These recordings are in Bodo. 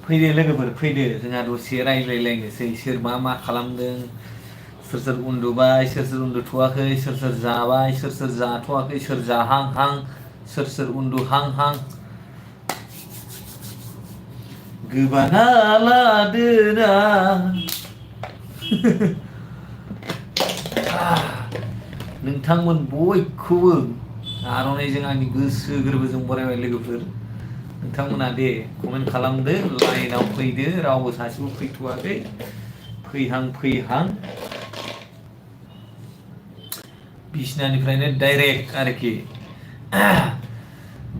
फैदो लोगोफोर फैदो जोंहा दसे रायज्लायलायनोसै सोर मा खालामदों सोर सोर उन्दुबाय सोर सोर उन्दुथ'वाखै सोर सोर जाबाय सोर सोर जाथ'वाखै सोर जाहांहां सोर सोर उन्दुहांहां गोबाना लादोना नोंथांमोन बयखौबो आर'नाइजों आंनि गोसो गोरबोजों बरायबाय लोगोफोर नोंथांमोना दे कमेन्ट खालामदो लाइनाव फैदो रावबो सासेबो फैथ'वाखै फैहां बिसनानिफ्रायनो डाइरेक्ट आरोखि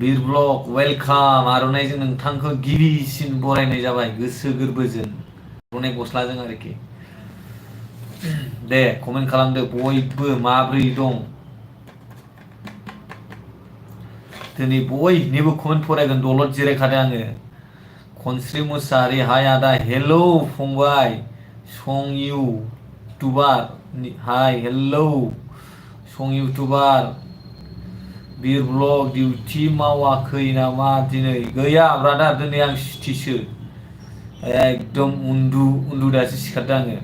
बिर ब्लग वेलकाम आर'नाइजों नोंथांखौ गिबिसिन बरायनाय जाबाय गोसो गोरबोजों आर'नाइ गस्लाजों आरोखि दे कमेन्ट खालामदो बयबो माब्रै दं दिनै बयनिबो कमेन्ट फरायगोन दलद जिरायखादों आङो खनस्रि मुसाहारि हाय आदा हेलौ फंबाय सं इउटुबार हाय हेलौ सं इउटुबार बिर ब्लग डिउटि मावाखै नामा दिनै गैया ब्रादार दिनै आं सुथिसो एकदम उन्दुदासो सिखारदों आङो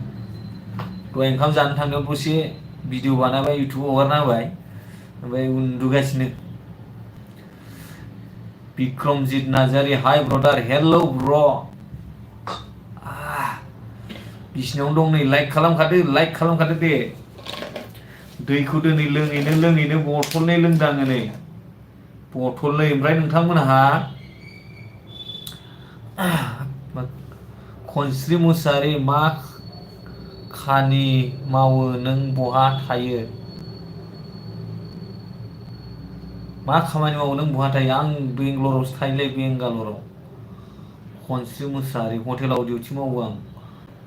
दहाय ओंखाम जानो थांनायाव दसे भिडिअ बानायबाय इउटुबाव हगारना होबाय ओमफ्राय उन्दुगासिनो बिक्रमजित नार्जारि हाय ब्रदार हेलौ ब्र बिसिनायावनो दं नै लाइक खालामखादो दे दैखौ दिनै लोङैनो बथलनै लोंदों आङो नै बथलनै ओमफ्राय नोंथांमोनहा खनस्रि मुसाहारि मा खानि मावो नों बहा थायो मा खामानि मावो नों बहा थायो आं बेंगालरावसो थायोलै बेंगालराव खनस्रि मुसाहारि हटेलाव डिउटि मावो आं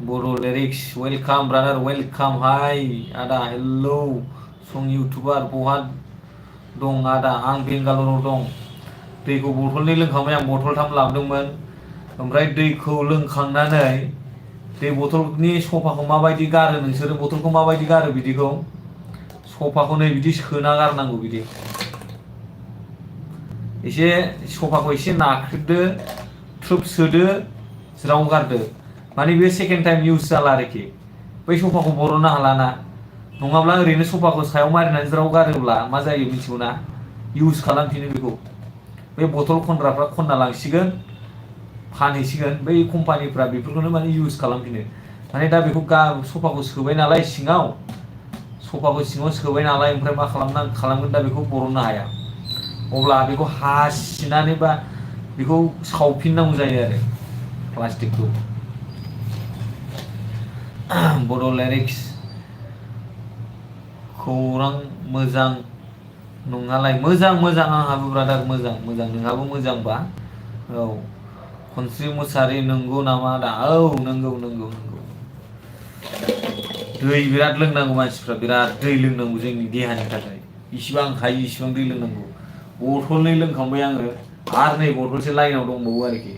बर' लिरिक्स वेलकाम ब्रादार वेलकाम हाय आदा हेलौ सं इउटुबार बहा दं आदा आं बेंगालराव दं दैखौ बथलनै लोंखांबाय आं बथलथाम लाबोदोंमोन ओमफ्राय दैखौ लोंखांनानै दै बथलनि सफाखौ माबायदि गारो नोंसोरो बथलखौ माबायदि गारो बिदिखौ सफाखौ नै बिदि सोना गारनांगौ बिदि एसे सफाखौ एसे नाख्रेबदो थ्रोब सोदो ज्राव गारदो माने बे सेकेन्ड टाइम इउज जाला आरोखि बै सफाखौ बरननो हालाना नङाब्ला ओरैनो सफाखौ सायाव मारिनानै ज्राव गारोब्ला मा जायो मिथिगौना इउज खालामफिनो बेखौ बे बथल खनग्राफ्रा खनना लांसिगोन फानहैसिगोन बै कम्पानिफ्रा बेफोरखौनो माने इउज खालामफिनो माने दा बेखौ सफाखौ सोबाय नालाय सिङाव सोबाय नालाय ओमफ्राय मा खालामगोन दा बेखौ बरननो हाया अब्ला बेखौ हासिनानै बा बेखौ सावफिननांगौ जायो आरो प्लास्टिकखौ बर' लिरिक्स खौरां मोजां नङालाय मोजां आंहाबो ब्रादार मोजां नोंहाबो मोजांबा औ खनस्रि मुसाहारि नंगौ नामा दा औ नंगौ दै बिराद लोंनांगौ मानसिफ्रा बिराद दै लोंनांगौ जोंनि देहानि थाखाय इसिबां हायो इसिबां दै लोंनांगौ बथलनै लोंखांबाय आङो आरो नै बथलसे लाइनाव दंबावो आरोखि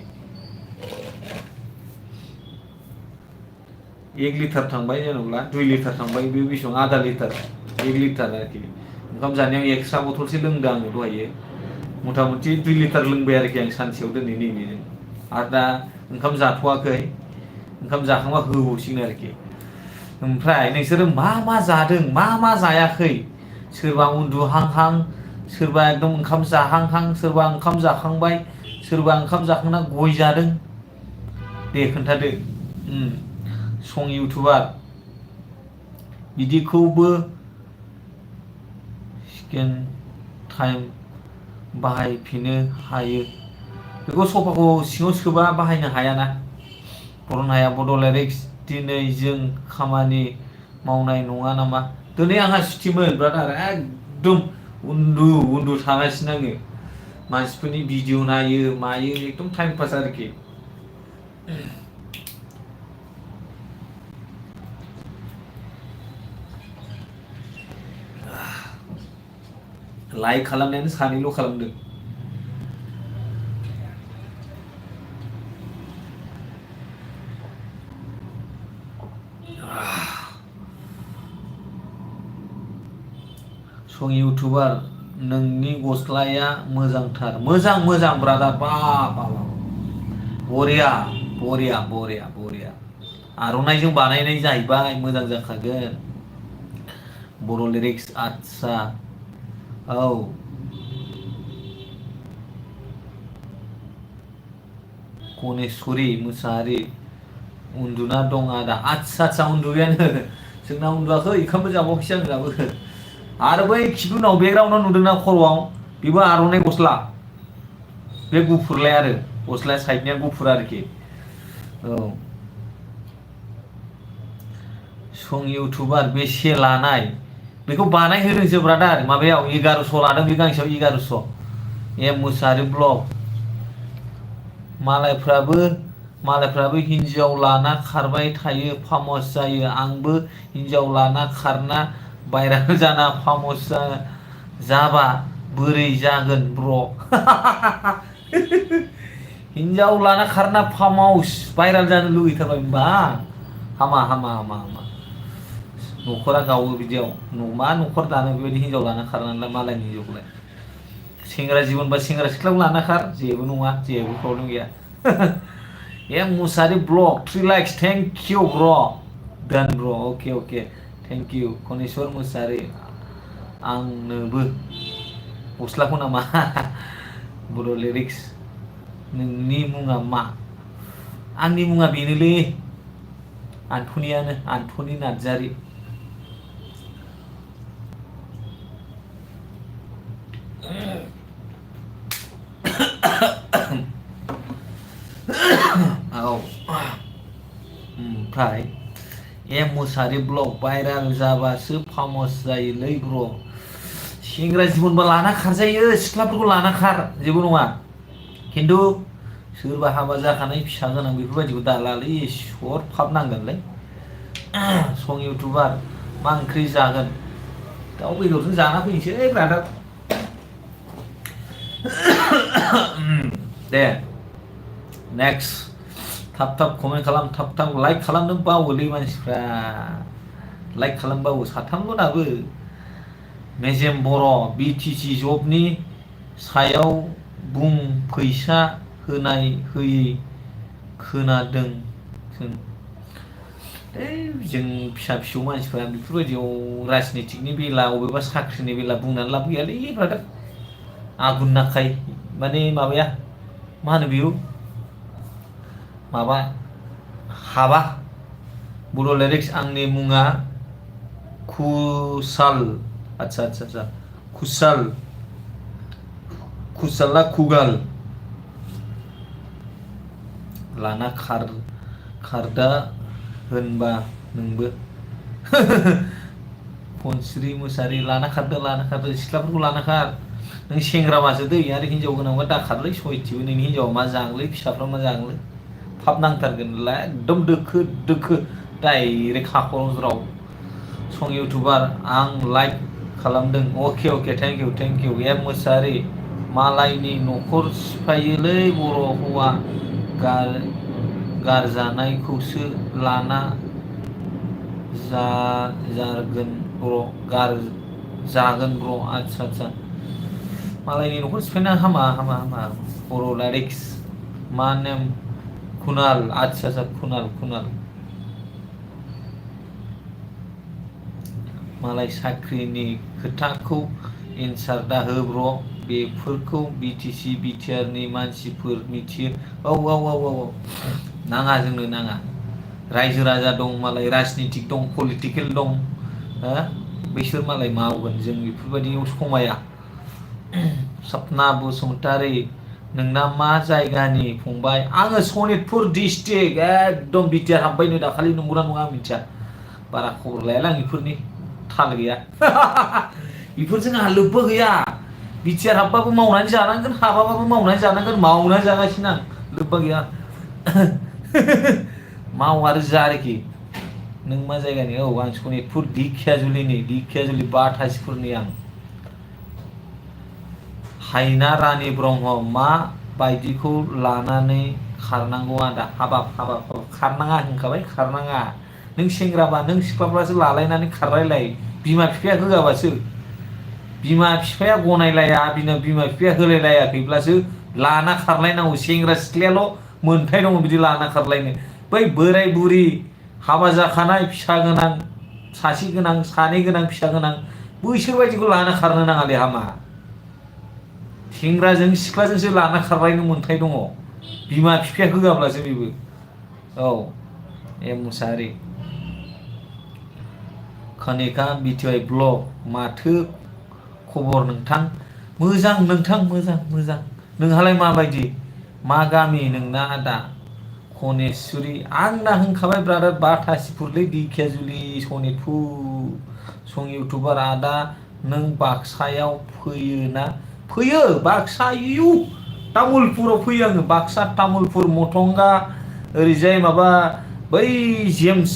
1 लिटार थांबाय जेनेबा 2 लिटार थांबाय बे बेसेबां आधा लिटार 1 लिटार आरोखि ओंखाम जानायाव एक्सट्रा बथलसे लोंदों आङो दहायो मथा मथि 2 लिटार लोंबाय आरोखि आं सानसेयाव दिनै नैबेजों आरो दा ओंखाम जाथ'वाखै ओंखाम जाखांबा होबावसिगोन आरोखि ओमफ्राय नोंसोरो मा जादों मा जायाखै सोरबा उन्दुहांहां सोरबा एकदम ओंखाम जाहांहां सोरबा ओंखाम जाखांबाय सोरबा ओंखाम जाखांना गय जादों दे खोन्थादो सं इउटुबार बिदिखौबो सेकेन्ड टाइम बाहायफिननो हायो बेखौ सफाखौ सिङाव सोबा बाहायनो हायाना बरननो हाया बड' लिरिक्स दिनै जों खामानि मावनाय नङा नामा दिनै आंहा सुटिमोन ब्रादार एकदम उन्दु थागासिनो आङो मानसिफोरनि भिडिअ नायो मायो एकदम टाइम पास आरोखि लाइक खालामनायानो सानैल' खालामदों सं इउटुबार नोंनि गस्लाया मोजांथार मोजां ब्रादार बा बरिया बरिया बरिया बरिया आर'नाइजों बानायनाय जाहैबाय मोजां जाखागोन बर' लिरिक्स आदसा औ गनेशवरी मुसाहारि उन्दुना दं आदा आदसा उन्दुबायानो जोंना उन्दुवाखै ओंखामबो जाबावाखैसो आं दाबो आरो बै खिबुनाव बेकग्राउन्डआव नुदोंना खर'आव बेबो आर'नाइ गस्ला बे गुफुरलाय आरो गस्लाया साइडनिया गुफुर आरोखि औ सं इउटुबार बेसे लानाय बेखौ बानायहोदोंसो ब्रादार माबायाव 1100 लादों बे गांसेयाव 1100 एम मुसाहारि ब्लग मालायफ्राबो हिन्जाव लाना खारबाय थायो फामस जायो आंबो हिन्जाव लाना खारना भाइराल जाना फामस जाबा बोरै जागोन ब्र' हिन्जाव लाना खारना फामस भाइराल जानो लुगैथारबाय होनबा हामा न'खरा गावो बिदियाव मा न'खर दानो बेबायदि हिन्जाव लाना खारनानै मालायनि हिन्जावखौलाय सेंग्रा जिबनबा सेंग्रा सिख्लाखौ लाना खार जेबो नङा जेबो प्रब्लेम गैया एम Musahari blog 3 likes thank you bro done bro okay thank you Ganeshwar Musahari आंनोबो गस्लाखौ नामा बर' लिरिक्स नोंनि मुङा मा आंनि मुङा बेनोलै आन्थनि नार्जारि औ ओमफ्राय एम मुसाहारि ब्लग भाइराल जाबासो फामस जायोलै ब्र सेंग्रा जिबनबा लाना खारजायो सिख्लाफोरखौ लाना खार जेबो नङा खिन्थु सोरबा हाबा जाखानाय फिसा गोनां बेफोरबायदिखौ दालालै सर फाब नांगोनलै सं इउटुबार मा ओंख्रि जागोन दाउ बेदरजों जाना फैनोसै ब्रादार दे नेक्स्ट थाब कमेन्ट खालाम थाब लाइक खालामनो बावोलै मानसिफ्रा लाइक खालामबावो साथामल' दाबो मेजेम बर' बिटिसि जबनि सायाव बुं फैसा होयै खोनादों जों फिसा फिसौ मानसिफ्रा बेफोरबायदियाव राजनितिकनि बेला अबेबा साख्रिनि बेला बुंनानै लाब गैयालै ब्रादार आगुन नाखाय माने माबाया मा होनो बियो माबा हाबा बर' लिरिक्स आंनि मुङा खुसाल आदसा खुसाला खुगाल लाना खारदा होनबा नोंबो खनस्रि मुसाहारि लाना खारदो सिख्लाफोरखौ लाना खार नों सेंग्राबासो दै आरो हिन्जाव गोनांबा दाखारलै सयथिबो नोंनि हिन्जावा मा जांलै फिसाफ्रा मा जांलै फाब नांथारगोन एकदम दोखो डाइरेक्ट हाखराव ज्राव सं इउटुबार आं लाइक खालामदों अके थेंक इउ एम मुसाहारि मालायनि न'खर सिफायोलै बर' हौवा गारजानायखौसो लाना जागोन ब्र आदसा मालायनि न'खर सिफायना हामा बर' लिरिक्स मा नेम कुनाल आदसा कुनाल मालाय साख्रिनि खोथाखौ एन्सार दाहो ब्र बेफोरखौ बिटिसि बिटिआरनि मानसिफोर मिथियो औ नाङा जोंनो नाङा रायजो राजा दं मालाय राजनितिक दं पलिटिकेल दं बैसोर मालाय मावगोन जों बेफोरबायदियाव समाया सपना बसुमतारी नोंना मा जायगानि फंबाय आङो सनितपुर डिस्ट्रिक्ट एकदम बिटिआर हाबबायनो दाखालि नंगौना नङा आं मिथिया बारा खबर लायाला आं बेफोरनि थाल गैया बेफोरजों आंहा लोब्बा गैया बिटिआर हाबबाबो मावनानै जानांगोन हाबाबाबो मावनानै जानांगोन मावनानै जागासिनो आं लोब्बा गैया माव आरो जा आरोखि नों मा जायगानि औ आं सनितपुर दिखियाजुलि बाथासिफोरनि आं हायना रानि ब्रह्म मा बायदिखौ लानानै खारनांगौ आदा हाबाब खारनाङा होनखाबाय खारनाङा नों सेंग्राबा नों सिख्लाफ्रासो लालायनानै खारलायलाय बिमा बिफाया होआबासो बिमा बिफाया गनायलाया बिमा बिफाया होलायलायाखैब्लासो लाना खारलायनांगौ सेंग्रा सिख्लायाल' मोन्थाय दङ बिदि लाना खारलायनो बै बोराय बुरि हाबा जाखानाय फिसा गोनां सासे गोनां सानै गोनां फिसा गोनां बैसोर बायदिखौ लाना खारनो नाङालै हामा सेंग्राजों सिख्लाजोंसो लाना खारलायनो मोन्थाय दङ बिमा बिफाया होआब्लासो बेबो औ एम मुसाहारि कनिका बिटिआइ ब्लग माथो खबर नोंथां मोजां नोंथां मोजां नोंहालाय माबायदि मा गामि नोंना आदा कनेश्वरी आंना होनखाबाय ब्रादार बाथासिफुरलै दिखियाजुलि सनितपुर सं इउटुबार आदा नों बाक्सायाव फैयो बाक्सा इउ तामुलपुराव फैयो आङो बाक्सा तामुलपुर मथंगा ओरैजाय माबा बै जेम्स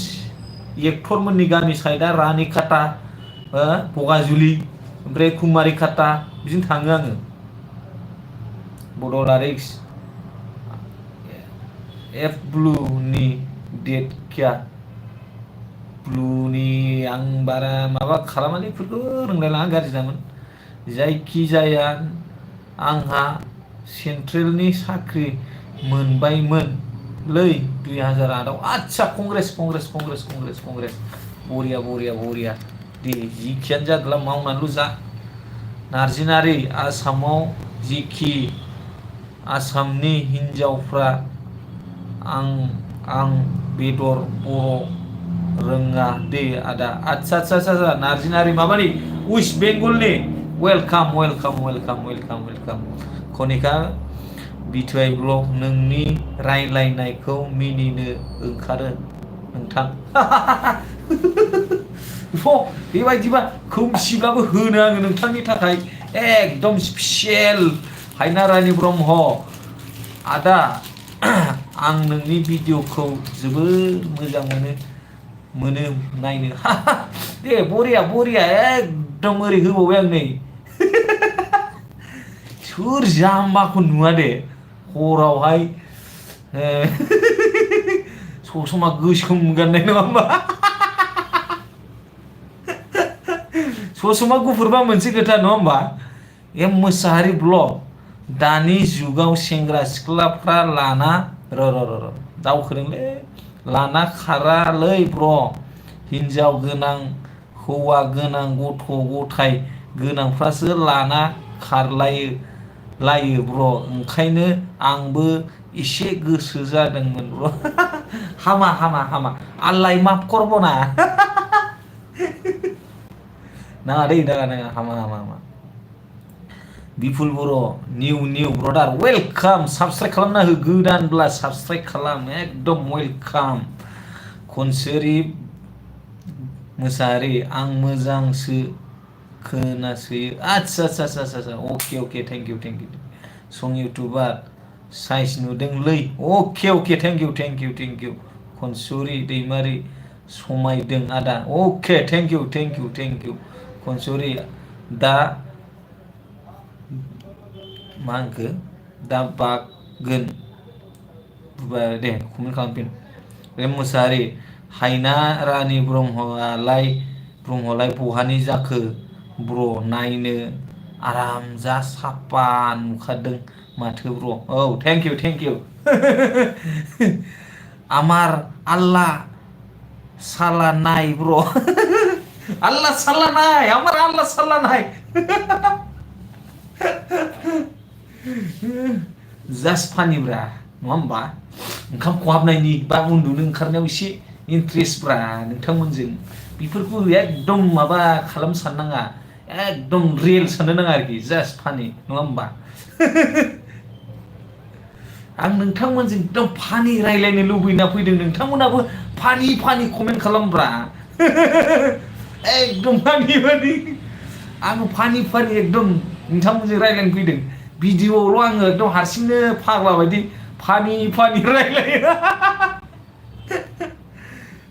एक्टरमोननि गामि साइडआ रानिखाता बगाजुलि ओमफ्राय कुमारि खाता बिदिनो थाङो आङो बड'लारिक्स एफ ब्लुनि डेट क्या ब्लुनि आं बारा माबा खालामालै बेफोरखौ रोंलायलाङा गाज्रि जामोन जायखिजाया आंहा सेन्ट्रेलनि साख्रि मोनबायमोनलै 2008आव आच्छा कंग्रेस बरिया दे जिखियानो जादोला मावनानैल' जा नारजिनारि आसामाव जिखि आसामनि हिन्जावफ्रा आं बेदर बर' रोङा दे आदा आच्छा नारजिनारि माबानि वेस्ट बेंगलनि वेलकाम कनिका बिटिआइ ब्लग नोंनि रायलायनायखौ मिनिनो ओंखारो नोंथां बेबायदिबा खोमसिब्लाबो होनो आङो नोंथांनि थाखाय एकदम स्पेसियेल हायना रानि ब्रह्म आदा आं नोंनि भिडिअखौ जोबोर मोजां मोनो नायनो दे बरिया एकदम ओरै होबावबाय आं नै सोर जाम्बाखौ नुवा दे हरावहाय ससमा गोसोम गाननाय नङा होमबा ससमा गुफुरबा मोनसे खोथा नङा होमबा एम मुसाहारि ब्लग दानि जुगाव सेंग्रा सिख्लाफ्रा लाना दावखोदोंलै लाना खारालै ब्र हिन्जाव गोनां हौवा गोनां गथ' गथाय गोनांफ्रासो लाना खारलायो ब्र ओंखायनो आंबो एसे गोसो जादोंमोन ब्र हामा आल्लाय माफ करबना नाङा दै नाङा हामा बिपुल बर' निउ ब्रदार वेलकाम साबस्क्राइब खालामना हो गोदानब्ला साबस्क्राइब खालाम एकदम वेलकाम कनसोरि मुसाहारि आं मोजांसो खोनासोयो आच्छा अके थेंक इउ सं इउटुबार साइज नुदोंलै अके थेंक इउ कनसुरि दैमारि समायदों आदा अके थेंक इउ कनसुरि दा मा होनखो दा बागोन दे कमेन्ट खालामफिन रेम मुसाहारि हायना रानि ब्रह्मलाय बहानि जाखो ब्र नायनो आराम जा साफा नुखादों माथो ब्र औ थेंक इउ आमार आल्लाह साला नाय ब्र आल्लाह साला नाय आमार आल्लाह साला नाय जास्ट फानिब्रा नङा होमबा ओंखाम खहाबनायनि बा उन्दुनो ओंखारनायाव एसे इन्ट्रेस्ट ब्रा नोंथांमोनजों बेफोरखौ एकदम माबा खालाम साननाङा एकदम रियेल साननो नाङा आरोखि जास्ट फानि नङा होमबा आं नोंथांमोनजों एकदम फानि रायलायनो लुबैना फैदों नोंथांमोनाबो फानि कमेन्ट खालामब्रा एकदम फानि आं फानि एकदम नोंथांमोनजों रायलायनो फैदों भिडिअ'ल' आङो एकदम हारसिंनो फाग्ला बायदि फानि रायलायो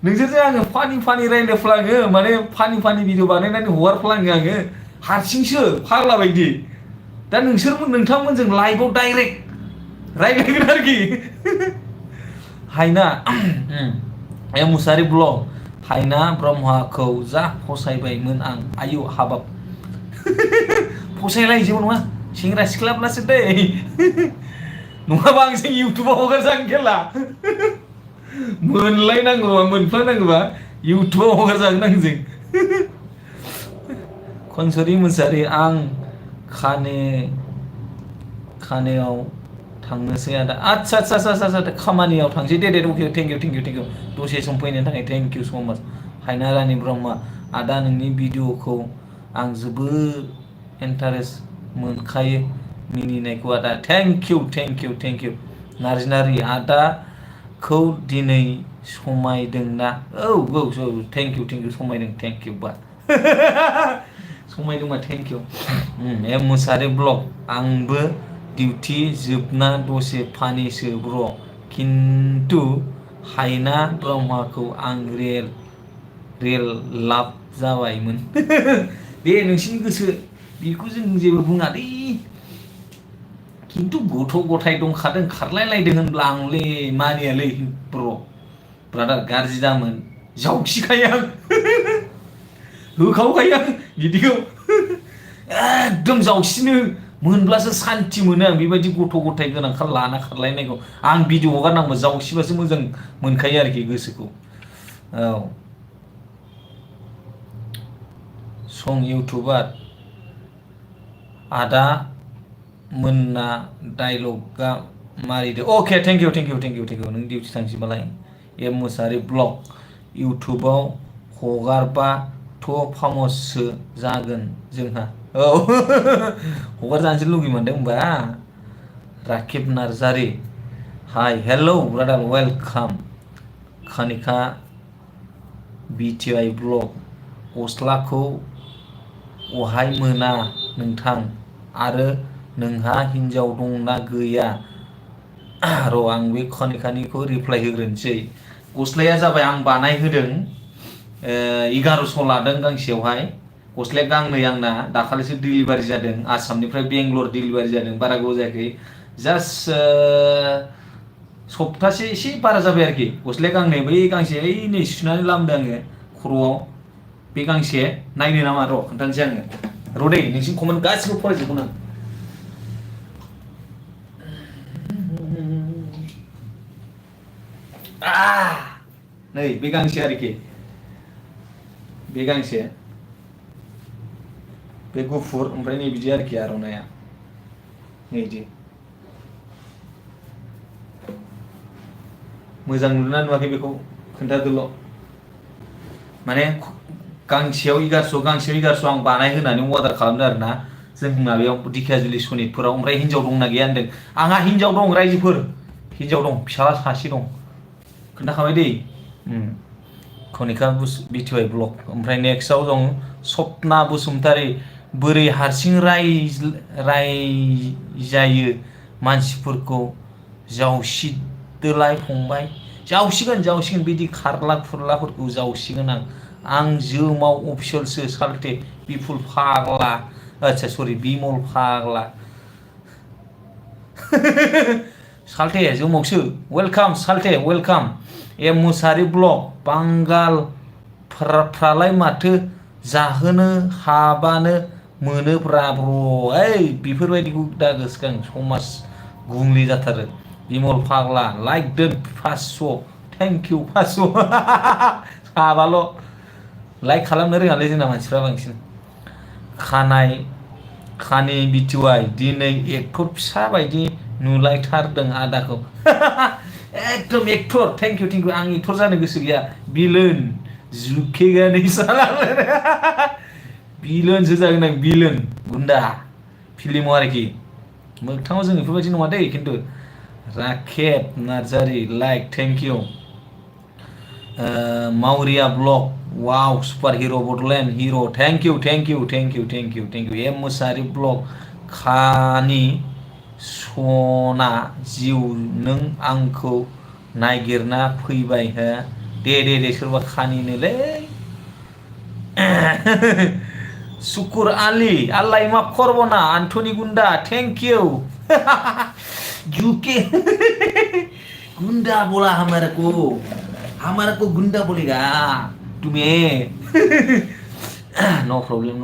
नोंसोरजों आङो फानि रायलायफ्लाङो माने फानि भिडिअ बानायनानै हगारफ्लाङो आङो हारसिंसो फाग्ला बायदि दा नोंथांमोनजों लाइभआव डाइरेक्ट रायलायगोन आरोखि हायना एम मुसाहारि ब्लग हायना ब्रह्मखौ जा फसायबायमोन आं आयु हाबाब फसायलाय जेबो नङा सेंग्रा सिख्लाब्लासो दै नङाबा आंजों इउटुबाव हगारजागोन खेला मोनलायनांगौबा मोनफ्लांनांगौबा इउटुबाव हगारजागोन आंजों खनसरि मोसाहारि आं खानेयाव थांनोसै आदा आच्छा खामानियाव थांसै दे अके थेंक इउ दसे सम फैनायनि थाखाय थेंक इउ स' माच हायना रानि ब्रह्म आदा नोंनि भिडिअखौ आं जोबोद इन्टारेस्ट मोनखायो मिनिनायखौ आदा थेंक इउ नार्जिनारि आदाखौ दिनै समायदोंना औ थेंक इउ समायदों थेंक इउ बा समायदोंबा thank you M Musahari blog आंबो डिउटि जोबना दसे फानिसो ब्र खिन्थु हायना ब्रह्मखौ आं रेल लाभ जाबायमोन दे नोंसिनि गोसो बेखौ जों जेबो बुङादै खिन्थु गथ' गथाय दंखादों खारलायलायदों होनब्ला आंलै मानियालै ब्रादार गाज्रि दामोन जावखिखायो आं होखावखायो आं बिदिखौ एकदम जावसिनो मोनब्लासो सान्थि मोनो आं बेबायदि गथ' गथाय गोनांखा लाना खारलायनायखौ आं भिडिअ हगारनांगौ जावसिबासो मोजां मोनखायो आरोखि गोसोखौ औ सं इउटुबार आदा मोनना डायलगा मारिदो अके थेंक इउ नों डिउटि थांसैबालाय एम मुसाहारि ब्लग इउटुबाव हगारबाथ' फामससो जागोन जोंहा औ हगारजानोसो लुगैमोनदों होनबा राकेब नार्जारि हाय hello brother welcome Kanika BTI blog गस्लाखौ अहाय मोना नोंथां आरो नोंहा हिन्जाव दंना गैया र' आं बे कानिकानिखौ रिप्लाय होग्रोनोसै गस्लाया जाबाय आं बानायहोदों 1100 लादों गांसेयावहाय गस्लाया गांनै आंना दाखालिसो डिलिभारि जादों आसामनिफ्राय बेंगलर डिलिभारि जादों बारा गोबाव जायाखै जास्ट सप्तासे एसे बारा जाबाय आरोखि गस्लाया गांनै बै गांसे नै सुनानै लामदों आङो खर'आव बे गांसे नायनो नामा र' खोन्थानोसै आङो र' दे नोंसिनि कमेन्ट गासिबो फरायजोबगोन आं नै बे गांसे आरोखि बे गांसे बे गुफुर ओमफ्राय नै बिदि आरोखि आर'नाइया नै बिदि मोजां नुदोंना नुवाखै बेखौ खोन्थादोल' माने गांसेयाव 1100 आं बानायहोनानै अर्डार खालामदों आरोना जों माबायाव दिखियाजुलि सनितपुराव ओमफ्राय हिन्जाव दंना गैया होनदों आंहा हिन्जाव दं रायजोफोर हिन्जाव दं फिसाला सासे दं खोन्थाखाबाय दै कनिका BTI ब्लग ओमफ्राय नेक्स्टआव दं सपना बसुमतारी बोरै हारसिं रायजायो मानसिफोरखौ जावसिदोलाय फंबाय जावसिगोन बिदि खारला खुरलाफोरखौ जावसिगोन आं जोमाव अफिसियेलसो साल्टे बिपुल फाग्ला आच्छा सरि बिमल फाग्ला साल्टे जोमावसो welcome salute welcome M Musahari blog बांगालफ्रालाय माथो जाहोनो हाबानो मोनोब्रा ब्र ओइ बेफोरबायदिखौ दा गोसोखां समाज गुबुंले जाथारो बिमल फाग्ला लाइक दोन 500 थेंक इउ 500 साबाल' लाइक खालामनो रोङालै जोंना मानसिफ्रा बांसिन खानि BTI दिनै एक्टर फिसा बायदि नुलायथारदों आदाखौ एकदम एक्टर थेंक इउ आं एक्टर जानो गोसो गैया बिलन जुखेगानि साला बिलनसो जागोन आं बिलन गुन्दा फिल्माव आरोखि मोगथाङाव जों बेफोरबायदि नङा दै खिन्थु Rakeb Narzary like thank you Mawria blog wow super hero' Bodoland hero' thank you M Musahari blog खानि सना जिउ नों आंखौ नागिरना फैबाय हो दे सोरबा खानिनोलै सुकुर आली आल्लाह माफ करबो ना आन्टनी गुंडा थैंक यू यूके गुंडा बोला हमारे को गुंडा बोलेगा तुम्हें नो प्रॉब्लम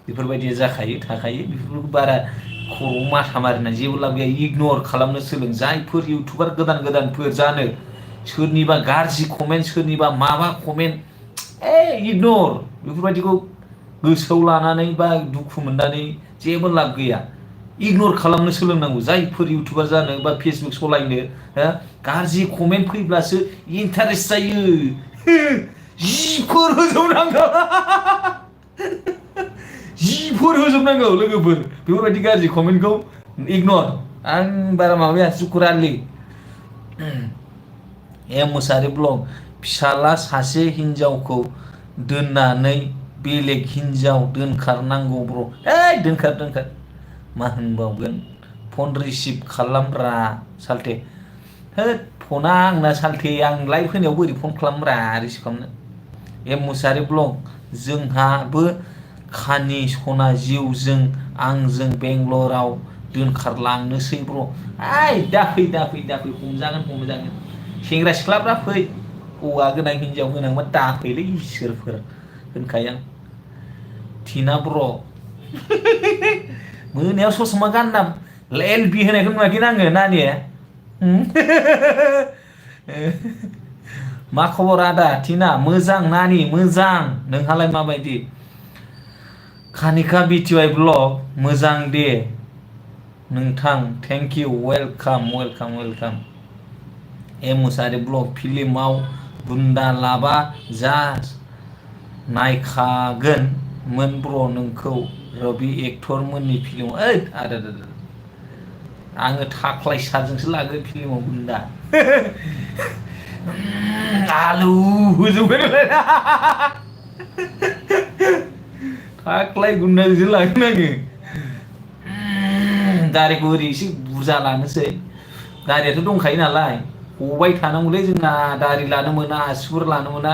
बेफोरबायदि जाखायो थाखायो बेफोरखौ बारा खर' माथा मारिना जेबो लाब गैया इगनर खालामनो सोलों जायफोर इउटुबार गोदानफोर जानो सोरनिबा गाज्रि कमेन्ट सोरनिबा माबा कमेन्ट इगनर बेफोरबायदिखौ गोसोआव लानानै बा दुखु मोननानै जेबो लाब गैया इगनर खालामनो सोलोंनांगौ जायफोर इउटुबार जानो बा फेसबुक सलायनो गाज्रि कमेन्ट फैब्लासो इन्टारेस्ट जायो जिफोर होजोबनांगौ जिफोर होजोबनांगौ लोगोफोर बेफोरबायदि गाज्रि कमेन्टखौ इगनर आं बारा माबाया सुकुर आलि मुसाहारि ब्लग फिसाला सासे हिनजावखौ दोननानै बेलेग हिनजाव दोनखारनांगौ ब्र दोनखार मा होनबावगोन फन रिसिभ खालामब्रा सालथे होद फना आंना सालथे आं लाइभ होनायाव बोरै फन खालामब्रा रिसिभ खालामनो मुसाहारि ब्लग जोंहाबो खानि सना जिउजों आंजों बेंगलराव दोनखारलांनोसै ब्र दाफै हमजागोन सेंग्रा सिख्लाफ्रा फै हौवा गोनां हिनजाव गोनांबा दाफैलै इसोरफोर होनखायो आं टिना ब्र मोनायाव ससमा गानना एलबि होनायखौ नुवाखै आङो नानि मा खबर आदा टिना मोजां नानि मोजां नोंहालाय माबायदि कानिका बिटिवाइ ब्लग मोजां दे नोंथां thank you welcome Musahari blog फिल्माव गुन्दा लाबा जा नायखागोन मोन ब्र नोंखौ रबि एक्टर मोननि फिल्माव आदा आङो थाख्लाय सारजोंसो लागोन फिल्माव गुन्दा आलु होजोबगोन थाख्लाय गुन्दाजोंसो लागोन आङो गारिखौ ओरै एसे बुरजा लानोसै गारियाथ' दंखायो नालाय हबाय थानांगौलै जोंना दारि लानो मोना आसुगुर लानो मोना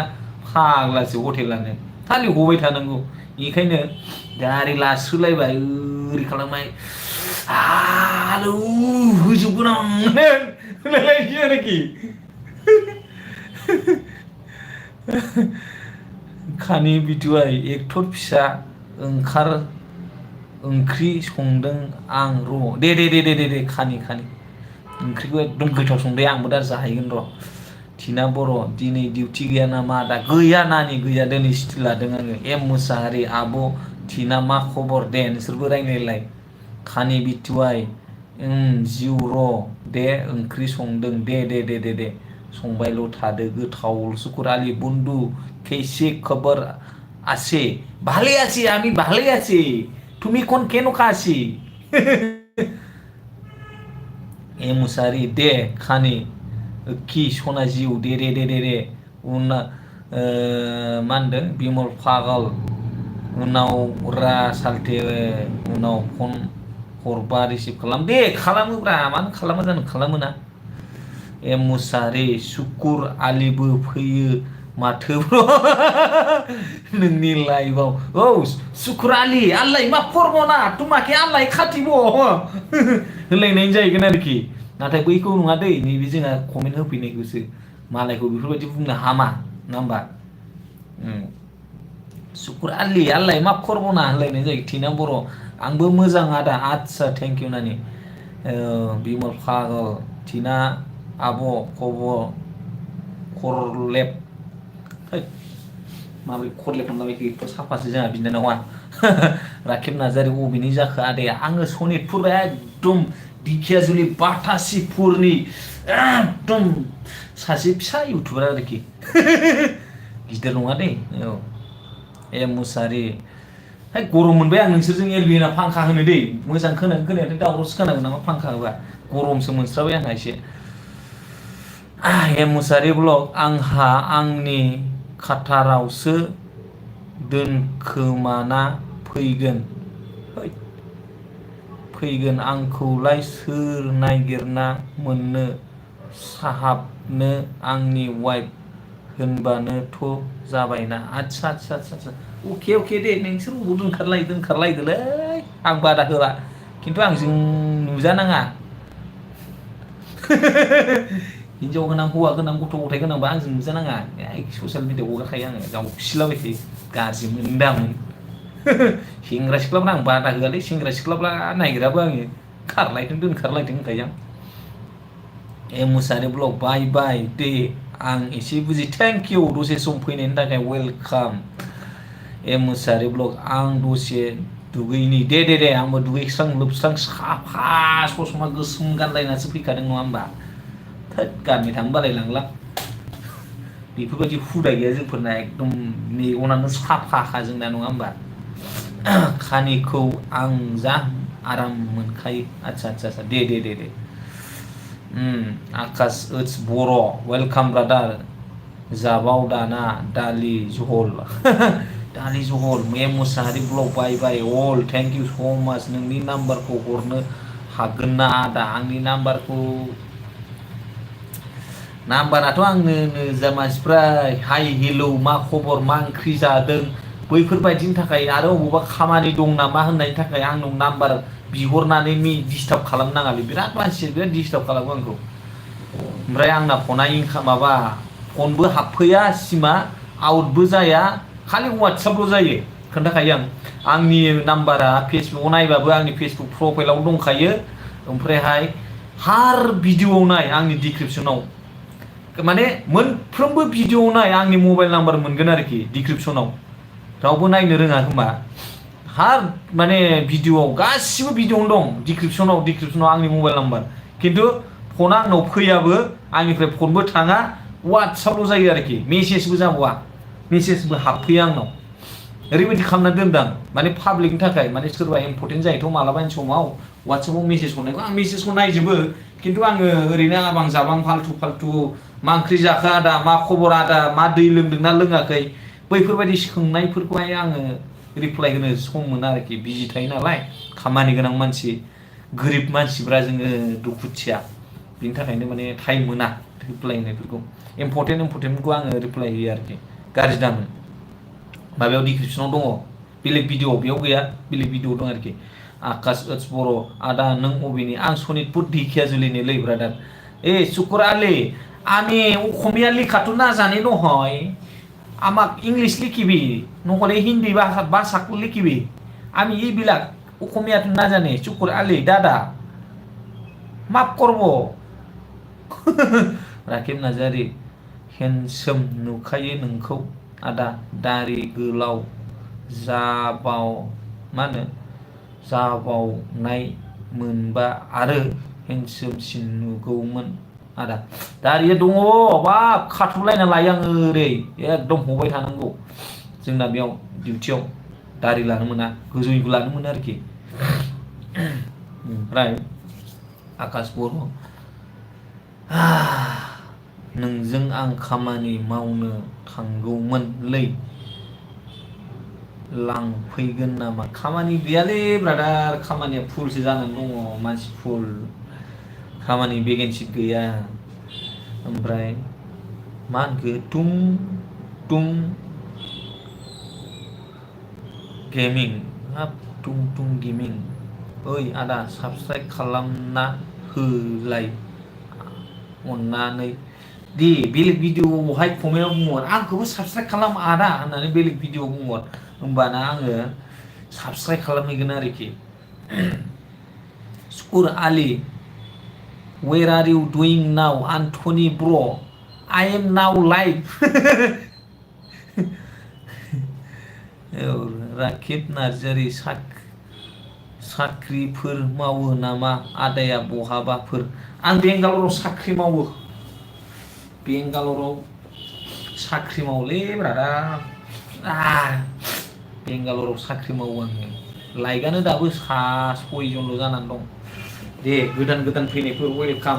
फाग्लासो हटेलानो खालि हबाय थानांगौ बेखायनो दारि लास्रोलायबाय ओरै खालामबाय आलु होजोबगोन आं होनलायलायसै आरोखि खानि बिटिवाइ एक्टर फिसा ओंख्रि संदों आं र' दे खानि ओंख्रिखौ एकदम गोथाव संदे आंबो दा जाहैगोन र' टिना बर' दिनै डिउटि गैया नामा दा गैया नानि गैया दिनै सुटि लादों आङो मुसाहारि आब' टिना मा खबर दे नोंसोरबो रायलायलाय खानि बिटिवाइ जिउ र' दे ओंख्रि संदों दे संबायल' थादो गोथाव सुकुर आलि बन्धु कैसे खबर আছে ভালে আছি আমি ভালে আছি তুমি কোন কেন কাছি मुसाहारि दे खानि कि सना जिउ दे उना मा होनदों बिमल पागल उनाव सालथे उनाव फन हरबा रिसिभ खालाम दे खालामोब्रा मानो खालामा जानो खालामोना मुसाहारि सुकुर आलिबो फैयो माथो ब्र नोंनि लाइभआव सुकुर आलि आल्लाय मा फरमना तुमाके आल्लाय खाथिब होनलायनाय जाहैगोन आरोखि नाथाय बैखौ नङा दै नैबे जोंहा कमेन्ट होफैनायखौसो मालायखौ बेफोरबायदि बुंनो हामा नङा होमबा सुकुर आलि आल्लाय मा फरमना होनलायनाय जायो टिना बर' आंबो मोजां आदा आदसा थेंक इउ नानि बिमल पागल टिना आब' खरलेब माबोरै खरलेब खालामलाबायखो एथ' साफासो जोंहा बिनानावा राकेब नार्जारि बबेनि जाखो आदाया आङो सनितपुर एकदम दिखियाजुलि बाटासिपुरनि एकदम सासे फिसा इउटुबार आरोखि गिदिर नङा दै मुसाहारि गरम मोनबाय आं नोंसोरजों एलबि होना फांखा होनो दै मोजां खोनायाथ' दावरावसो खोनागोन नामा फांखा होबा गरमसो मोनस्राबाय आंहा एसे मुसाहारि ब्लग आंहा आंनि काटारावसो दोनखोमाना फैगोन आंखौलाय सोर नागिरना मोननो साहाबनो आंनि वाइफ होनबानोथ' जाबायना आदसा अके दे नोंसोर बबाव दोनखारलायदोलै आं बादा होला खिन्थु आंजों नुजानाङा हिनजाव गोनां हौवा गोनां गथ' गथाय गोनांबा आंजों नुजानाङा ससियेल मिडियायाव हगारखायो आङो जावखिलाबाय थायो गाज्रि मोनदामोन सेंग्रा सिख्लाफ्रा आं बादा होआलै सेंग्रा सिख्लाफ्रा नायग्राबो आङो खारलायथों दोनखारलायथों होनखायो आं मुसाहारि ब्लग बाय बाय दे आं एसे बुजि थेंक इउ दसे सम फैनायनि थाखाय वेलकाम मुसाहारि ब्लग आं दसे दुगैनि दे आंबो दुगैस्रां लोबस्रां साफा ससमा गोसोम गानलायनासो फैखादों नङा होमबा थोद गामि थांनो बालायलांला बेफोरबायदि हुदा गैया जोंफोरना एकदम मेगनानो साफाखा जोंना नङा होमबा खानिखौ आं जा आराम मोनखायो आच्छा दे Akash it's bro' welcome brother जाबाव दाना दालि जहल दालि जहल Musahari blog bye all thank you so' much नोंनि नाम्बारखौ हरनो हागोन ना आदा आंनि नाम्बाराथ' आंनो जा मानसिफ्रा हाय हेलौ मा खबर मा ओंख्रि जादों बैफोरबायदिनि थाखाय आरो अबावबा खामानि दं नामा होननायनि थाखाय आंनाव नाम्बार बिहरनानै डिस्टार्ब खालामनाङालै बिराद मानसिया बिराद डिस्टार्ब खालामो आंखौ ओमफ्राय आंना फना माबा फनबो हाबफैया सिमा आउटबो जाया खालि वाट्सआपल' जायो खोन्थाखायो आंनि नाम्बारा फेसबुकाव नायबाबो आंनि फेसबुक प्रफाइलाव दंखायो ओमफ्रायहाय हार भिडिअ'आव नाय आंनि डिसक्रिपसनाव माने मोनफ्रोमबो भिडिअ'आव नाय आंनि मबाइल नाम्बार मोनगोन आरोखि डिसक्रिपसनाव रावबो नायनो रोङा खोमा हार माने भिडिअ'आव गासिबो भिडिअ'आवनो दं डिसक्रिपसनाव आंनि मबाइल नाम्बार खिन्थु फना आंनाव फैयाबो आंनिफ्राय फनबो थाङा वाट्सआपल' जायो आरोखि मेसेजबो जाबावा मेसेजबो हाबफैया आंनाव ओरैबायदि खालामना दोनदां माने पाब्लिकनि थाखाय माने सोरबा इम्परटेन्ट जायोथ' मालाबानि समाव वाट्सआपाव मेसेज हरनायखौ आं मेसेजखौ नायजोबो खिन्थु आङो ओरैनो आबां जाबां फाल्थु मा ओंख्रि जाखो आदा मा खबर आदा मा दै लोंदोंना लोङाखै बैफोरबायदि सोंनायफोरखौहाय आङो रिप्लाय होनो सम मोना आरोखि बिजि थायो नालाय खामानि गोनां मानसि गोरिब मानसिफ्रा जोङो दुखुथिया बिनि थाखायनो माने टाइम मोना रिप्लाय होनायफोरखौ इम्परटेन्टखौ आङो रिप्लाय होयो आरोखि गाज्रि दामोन माबायाव डिसक्रिपसनाव दङ बेलेग भिडिअ बेयाव गैया बेलेग भिडिअ दं आरोखि आकाश इट्स बर' आदा नों अबेनि आं सनितपुर ढेकियाजुलिनि लै ब्रादार शुकुर आली আমি অসমীয়া লিখাটো নাজানি নহয় আমাক ইংলিছ লিখিবি নহ'লে হিন্দী ভাষাটো লিখিবি আমি এইবিলাক অসমীয়াটো নাজানে শুকুর আলী দাদা माफ करब राकेब नार्जारि हेन्डसोम नुखायो नोंखौ आदा दारि गोलाव जाबावनाय मोनबा आरो हेन्डसोमसिन नुगौमोन आदा दारिया दङ बाब खाथुमलायना लायो आङो ओरै एकदम हबाय थानांगौ जोंना बेयाव डिउटियाव दारि लानो मोना गोजौनिखौ लानो मोनो आरोखि ओमफ्राय आकाश बर' नोंजों आं खामानि मावनो थांगौमोनलै लांफैगोन नामा खामानि गैयालै ब्रादार खामानिया फुलसो जानानै दङ मानसि फुल खामानि भेकेन्सि गैया ओमफ्राय मा होनखो टुं गेमिं हाब टुं गेमिं ओइ आदा साबस्क्राइब खालामना होलाय अननानै दे बेलेग भिडिअआवहाय कमेन्टआव बुंहर आंखौबो साबस्क्राइब खालाम आदा होननानै बेलेग भिडिअआव बुंहर होमबाना आङो साबस्क्राइब खालामहैगोन आरोखि शुकुर Ali Where are you doing now, Anthony bro? I am now live. राकेब Narzary साख्रिफोर मावो नामा आदाया बहाबाफोर आं बेंगालराव साख्रि मावो बेंगालराव साख्रि मावोलै ब्रादा बेंगालराव साख्रि मावो आङो लाइकआनो दाबो 6 जनल' जानानै दं दे गोदान फैनायफोर वेलकाम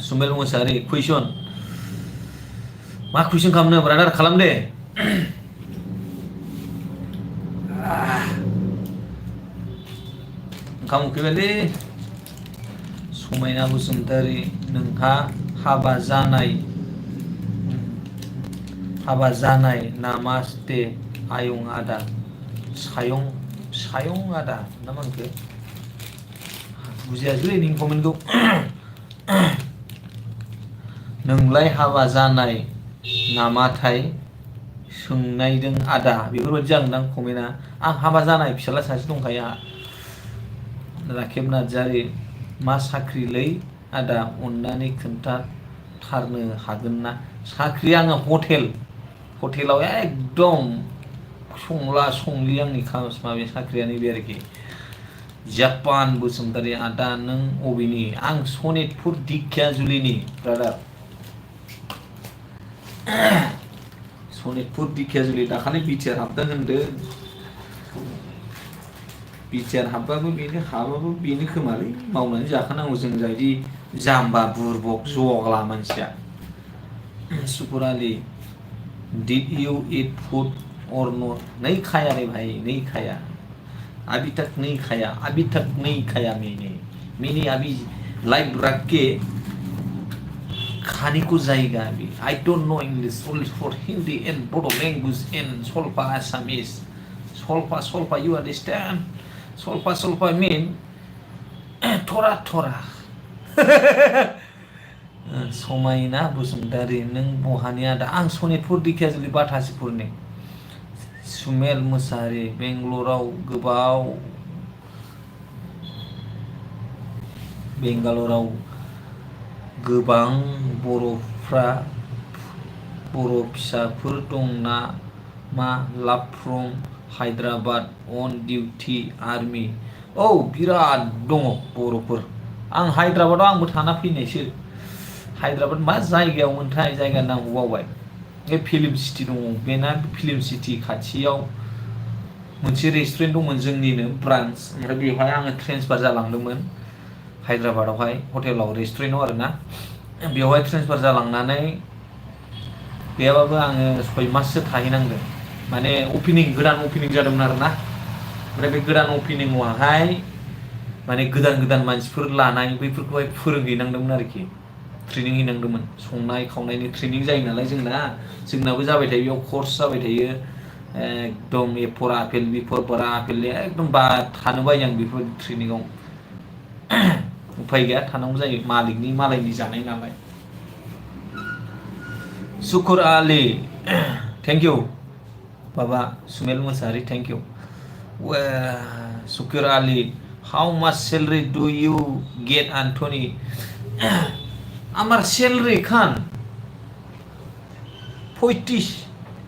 सुमेल मुसाहारि कुइसन मा कुइसन खालामनो ब्रादार खालाम दे ओंखाम उखैबायलै समायना बसुमतारी नोंहा हाबा जानाय नामास्ते आयं आदा सायं आदा ना मा होनखो बुजियासै नोंनि कमेन्टखौ नोंलाय हाबा जानाय नामाथाय सोंनायदों आदा बेफोरबायदि जागोनदां कमेन्टआ आं हाबा जानाय फिसाला सासे दंखायो आंहा राकेब नार्जारि मा साख्रिलै आदा अननानै खोन्थाथारनो हागोन ना साख्रि आङो हटेलाव एकदम संला संलि आंनि माबे साख्रिया नैबे आरोखि जापान बसुमतारी आदा नों अबेनि आं सनितपुर दिखियाजुलिनि ब्रादार सनितपुर दिखियाजुलि दाखालि बिटिआर हाबदों होनदों बिटिआर हाबबाबो बेनो हाबाबो बेनो खोमालै मावनानै जाखानांगौ जों बायदि जाम्बा बुरबक जग्ला मानसिया सुकुर Ali did you eat food और नॉट नहीं खाया रे भाई नहीं खाया अभी तक नहीं खाया मैंने अभी लाइव रख के खाने को जाएगा अभी I don't know English only for Hindi and Bodo language and सल्फा आसामीज सल्फा यू अंडरस्टैंड सल्फा मीन थोड़ा समायना बसुमतारी नों बहानि आदा आं सनितपुर दिखियाजुलि बाथासिपुरनि सुमेल मोसाहारि बेंगालराव गोबां बर' फिसाफोर दं ना मा love from Hyderabad on duty army औ बिराद दङ बर'फोर आं हायद्राबादाव आंबो थाना फैनायसो हायद्राबाद मा जायगायाव मोनथाय जायगा नामखौ बावबाय बे फिल्म सिटि दङ बेना फिल्म सिटि खाथियाव मोनसे रेस्टुरेन्ट दंमोन जोंनिनो ब्रान्च ओमफ्राय बेवहाय आङो ट्रेन्सफार जालांदोंमोन हायद्राबादावहाय हटेलाव रेस्टुरेन्टआव आरोना बेवहाय ट्रेन्सफार जालांनानै गैयाबाबो आङो 6 माससो थाहैनांदों माने गोदान अपेनिं जादोंमोन आरोना ओमफ्राय बे गोदान अपेनिंआवहाय माने गोदान मानसिफोर लानाय बैफोरखौहाय फोरोंहैनांदोंमोन आरोखि ट्रेनिं हैनांदोंमोन संनाय खावनायनि ट्रेनिं जायो नालाय जोंनाबो जाबाय थायो बेयाव कर्स जाबाय थायो एकदम ए फर आपेल बि फर बारा आपेल एकदम थानो बायो आं बेफोर ट्रेनिंआव उफाय गैया थानांगौ जायो मालायनि जानाय नालाय सुकुर आली थैंक यू बाबा सुमेल मोसाहारि थैंक यू सुकुर आली हाउ माच salary do you get Antony आमार सैलरी खान 35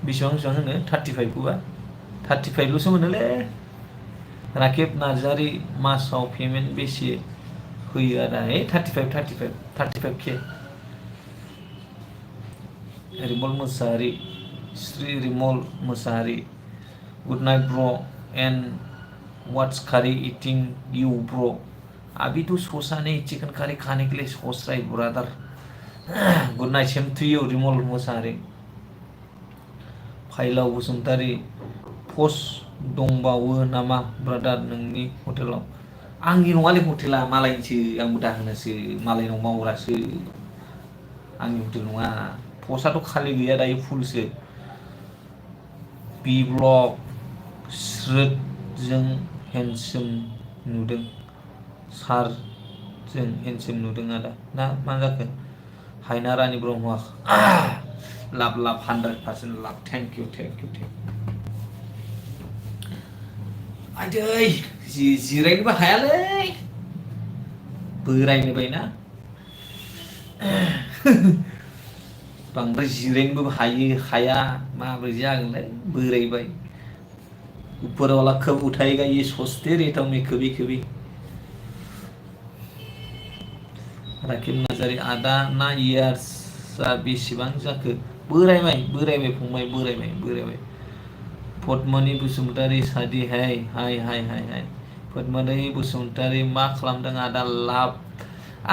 बेसेबां होनो 35 खौबा 35 ल'सो मोनोलै राकेब नार्जारि मासाव पेमेन्ट बेसे होयो आदा 35 के Rimal Mosahari Shri Rimal Mosahari good night bro and what's curry eating you bro अभी तो सोचा नहीं चिकन करी खाने के लिए सोच रहा है brother good night same to you Rimal Mosahari फाइलाव बसुमतारी पस्ट दंबावो नामा ब्रादार नोंनि हटेलाव आंनि नङालै हटेला मालायनिसो आंबो दाहोनासो मालायनाव मावग्रासो आंनि हटेल नङा पस्टआथ' खालि गैया दायो फुलसो बि ब्लग स्रोदजों हेन्डसोम नुदों सारजों हेन्डसोम नुदों आदा ना मा जाखो हायना रानि ब्रह्म लाभ 100% लाभ थैंक यू आदै जिरायनोबो हायालै बोरायनो बायना बांद्राय जिरायनोबो हाया माबोरै जागोनलाय बोरायबाय ऊपर वाला कब उठाएगा ये सोचते रहता हूँ मैं कभी राकेब नार्जारि आदा ना इयार्सआ बेसेबां जाखो बोरायबाय फंबाय बोरायबाय पद्मनि बसुमतारी सादि हाय पद्मनि बसुमतारी मा खालामदों आदा लाभ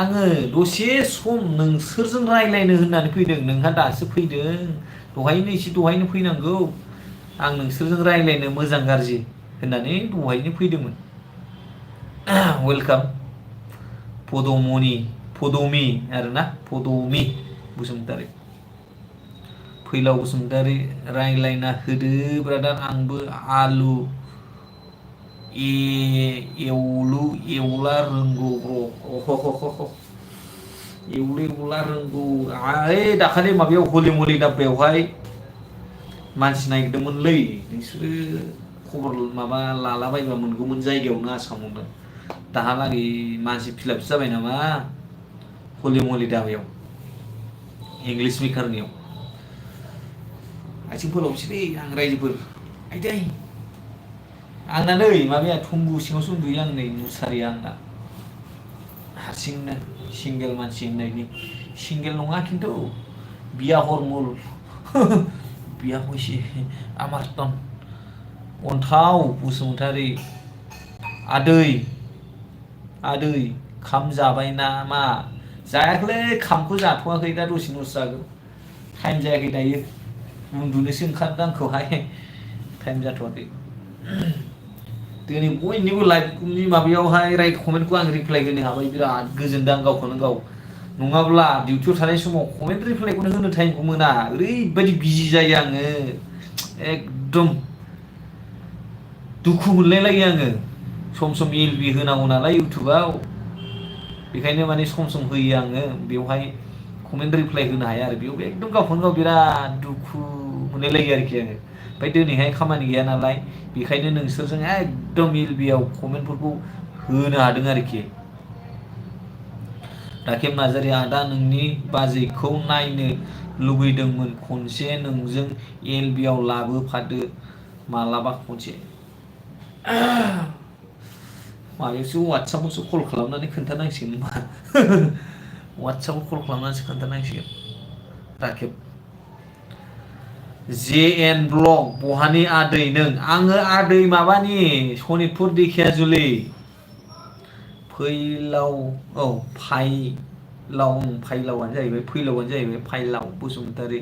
आङो दसे सम नोंसोरजों रायलायनो होननानै फैदों नोंहा दासो फैदों दहायनो फैनांगौ आं नोंसोरजों रायलायनो मोजां गाज्रि होननानै दहायनो फैदोंमोन वेलकाम पदमी आरोना पदमी बसुमतारी फैलाव बसुमतारी रायलायना होदो ब्रादार आंबो आलु एवला रोंगौ ब्र एवला रोंगौ दाखालि माबायाव हलि मलि दाब्बायावहाय मानसि नागिरदोंमोनलै नोंसोरो खबर माबा लालाबायबा मोनगौमोन जायगायावनो आसामावनो दाहालागै मानसि फिलाप जाबाय नामा हलि मलि दाबायाव इंलिश मेकारनियाव आथिं फोलावसैलै आं रायजोफोर आइदै आंना नै माबाया थुंगु सिङावसो उन्दुयो आं नै मुसारिया आंना हारसिंनो सिंगेल मानसि होननायनि सिंगेल नङा खिन्थु बिया हरमुल बिया हयसे आमारतन अन्थाव बसुमतारी आदै खाम जाबाय नामा जायाखैलै खामखौ जाथ'वाखै दा दसे उनावसो जागोन टाइम जायाखै दायो उन्दुनोसो ओंखारदों आंखौहाय टाइम जाथ'वाखै दिनै बयनिबो लाइभनि माबायावहाय कमेन्टखौ आं रिप्लाइ होनो हाबाय बिराद गोजोनदों आं गावखौनो गाव नङाब्ला डिउटियाव थानाय समाव कमेन्ट रिप्लाइखौनो होनो टाइमखौ मोना ओरैबायदि बिजि जायो आङो एकदम दुखु मोनलायलायो आङो सम एलबि होनांगौ नालाय इउटुबाव बेखायनो माने सम होयो आङो बेवहाय कमेन्ट रिप्लाइ होनो हाया आरो बेयाव एकदम गावखौनो गाव बिराद दुखु मोनलायलायो आरोखि आङो ओमफ्राय दिनैहाय खामानि गैया नालाय बेखायनो नोंसोरजों एकदम एलबियाव कमेन्टफोरखौ होनो हादों आरोखि राकेब नार्जारी आदा नोंनि बाजैखौ नायनो लुबैदोंमोन खनसे नोंजों एलबियाव लाबोफादो मालाबा खनसे माबायावसो वाट्सएपआवसो कल खालामनानै खोन्थानांसिगोन मा वाट्सएपआव कल खालामनानैसो खोन्थानांसिगोन राकेब JN ब्लग बहानि आदै नों आङो आदै माबानि सनितपुर दिखियाजुलि फैलावानो जाहैबाय फैलाव बसुमतारी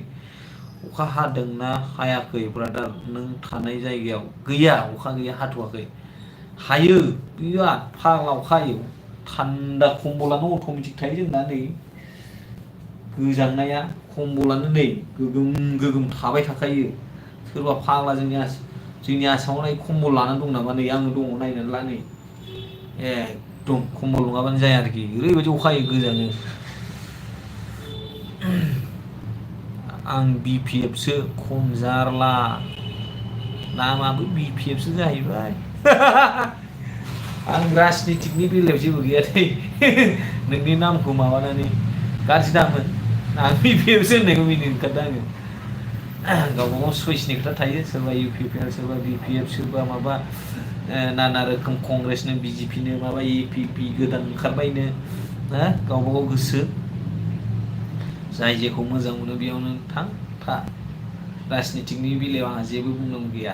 अखा हादोंना हायाखै ब्रादार नों थानाय जायगायाव गैया अखा गैया हाथ'वाखै हायो बिराद फाग्ला अखा हायो थान्दा कम्बलानो अट'मेटिक थायो जोंना नै गोजांनाया कम्बलानो नै गोगोम थाबाय थाखायो सोरबा फाग्ला जोंनि आसामाव कम्बल लानानै दं नामा नै आङो दङ नायनानै ला नै एकदम कम्बल नङाबानो जाया आरोखि ओरैबायदि अखा हायो गोजाङो आं BPFसो खम जारला नामाबो BPFसो जाहैबाय आं राजनितिकनि बेलायाव जेबो गैया दै नोंनि नामखौ माबानानै गाज्रि दामोन आं BPFसो होननायखौ मिनिनो ओंखारदों आङो गावबा गाव चइसनि खोथा थायो सोरबा UPPR सोरबा BPF सोरबा माबा नाना रोखोम कंग्रेसनो BJPनो माबा APP गोदान ओंखारबायनो गावबा गाव गोसो जाय जेखौ मोजां मोनो बेयावनो था राजनितिकनि बेलायाव आंहा जेबो बुंनांगौ गैया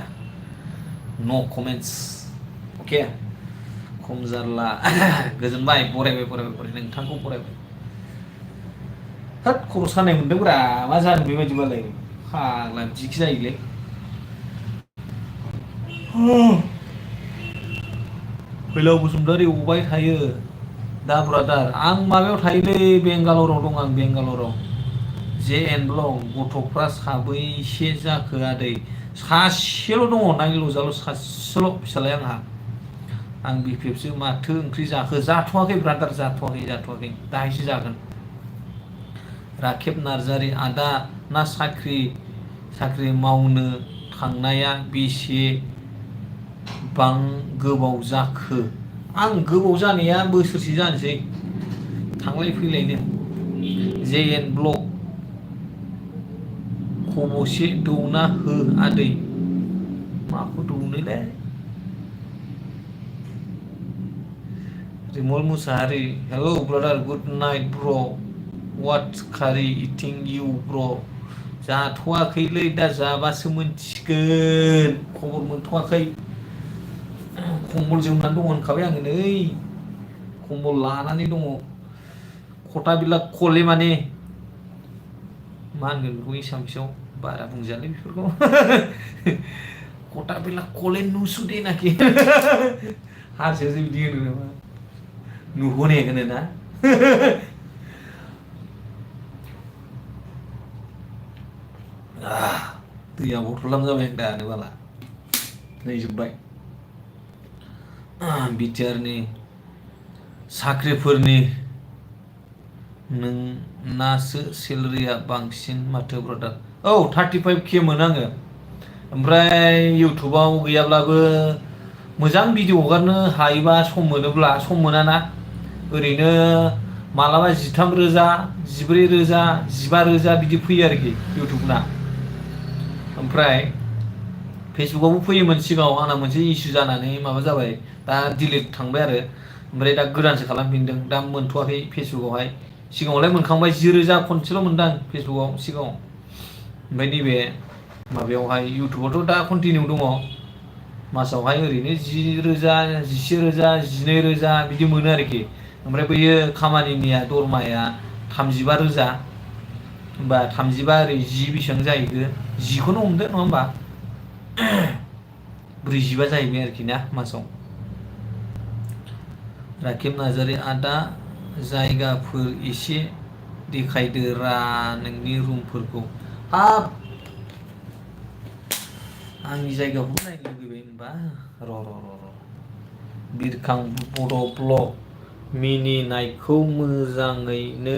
नो कमेन्ट्स अके खम जारला गोजोनबाय बरायबाय नोंथांखौ बरायबाय होद खर' सानाय मोनदोंब्रा मा जादों बेबायदिबालाय फाग्ला बिदिखि जायोलै फैलाव बसुमतारी अबाय थायो दा ब्रादार आं माबायाव थायोलै बेंगालराव दं आं बेंगालराव JN ब्लग गथ'फ्रा साबैसे जाखो आदै सासेल' दङ नायल' जाल' सासेल' फिसालाया आं BPFसो माथो ओंख्रि जाखो जाथ'वाखै ब्रादार जाथ'वाखै दाहायसो जागोन राकेब नार्जारी आदा ना साख्रि मावनो थांनाया बेसेबां गोबाव जाखो आं गोबाव जानाया बोसोरसे जानोसै थांलाय फैलायनो JN ब्लग खबसे दौना हो आदै माखौ दौनोलै Rimal Musahari hello brother good night bro what curry eating U ब्र जाथ'वाखैलै दा जाबासो मोनथिगोन खबर मोनथ'वाखै कम्बल जोमनानै दङ होनखाबाय आङो नै कम्बल लानानै दङ खथा बिलाक खले माने मा होनगोन बेखौ एसामिसाव बारा बुंजालै बेफोरखौ खथा बिलाक खले नुसु देनाखि हारसायासो बिदि होनो नामा नुहोने होनो ना दैया बथलाम जाबाय दानो बाला नै जोब्बाय बिटिआरनि साख्रिफोरनि नोंनासो सेलारिया बांसिन माथो ब्रादार औ 35K मोनो आङो ओमफ्राय इउटुबाव गैयाब्लाबो मोजां भिडिअ हगारनो हायोबा सम मोनोब्ला सम मोनाना ओरैनो मालाबा 13,000 14,000 15,000 बिदि फैयो आरोखि इउटुबना ओमफ्राय फेसबुकआवबो फैयोमोन सिगाङाव आंना मोनसे इस्यु जानानै माबा जाबाय दा डिलिट थांबाय आरो ओमफ्राय दा गोदानसो खालामफिनदों दा मोनथ'वाखै फेसबुकआवहाय सिगाङावलाय मोनखांबाय 10,000 खनसेल' मोनदां फेसबुकआव सिगाङाव ओमफ्राय नैबे माबायावहाय इउटुबावथ' दा कन्टिनिउ दङ मासावहाय ओरैनो 10,000 11,000 12,000 बिदि मोनो आरोखि ओमफ्राय बैयो खामानिनिया दरमाया 35,000 होमबा 35 ओरै 10 बेसेबां जाहैगोन 10खौनो हमदो नङा होमबा 45 जाहैबाय आरोखि ना मासाव राकेब नार्जारि आदा जायगाफोर एसे देखायदो रा नोंनि रुमफोरखौ हाब आंनि जायगाखौ नायनो लुगैबाय होनबा र' बिरखां बड' ब्लग मिनिनायखौ मोजाङैनो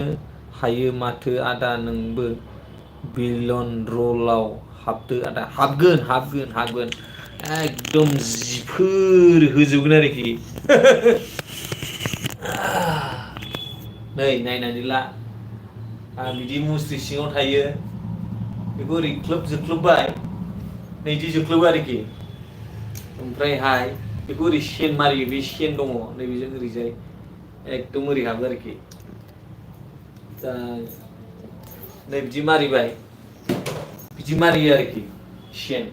हायो माथो आदा नोंबो बिलियन रलाव हाबदो आदा हाबगोन एकदम जिफोर होजोबगोन आरोखि नै नायनानै ला आं बिदि मुस्रि सिङाव थायो बेखौ ओरै ख्लोब जोख्लोबबाय नैदि जोख्लोबो आरोखि ओमफ्रायहाय बेखौ ओरै सेन मारियो बे सेन दङ नैबेजों ओरैजाय एकदम ओरै हाबो आरोखि दा नै बिदि मारिबाय बिदि मारियो आरोखि सेन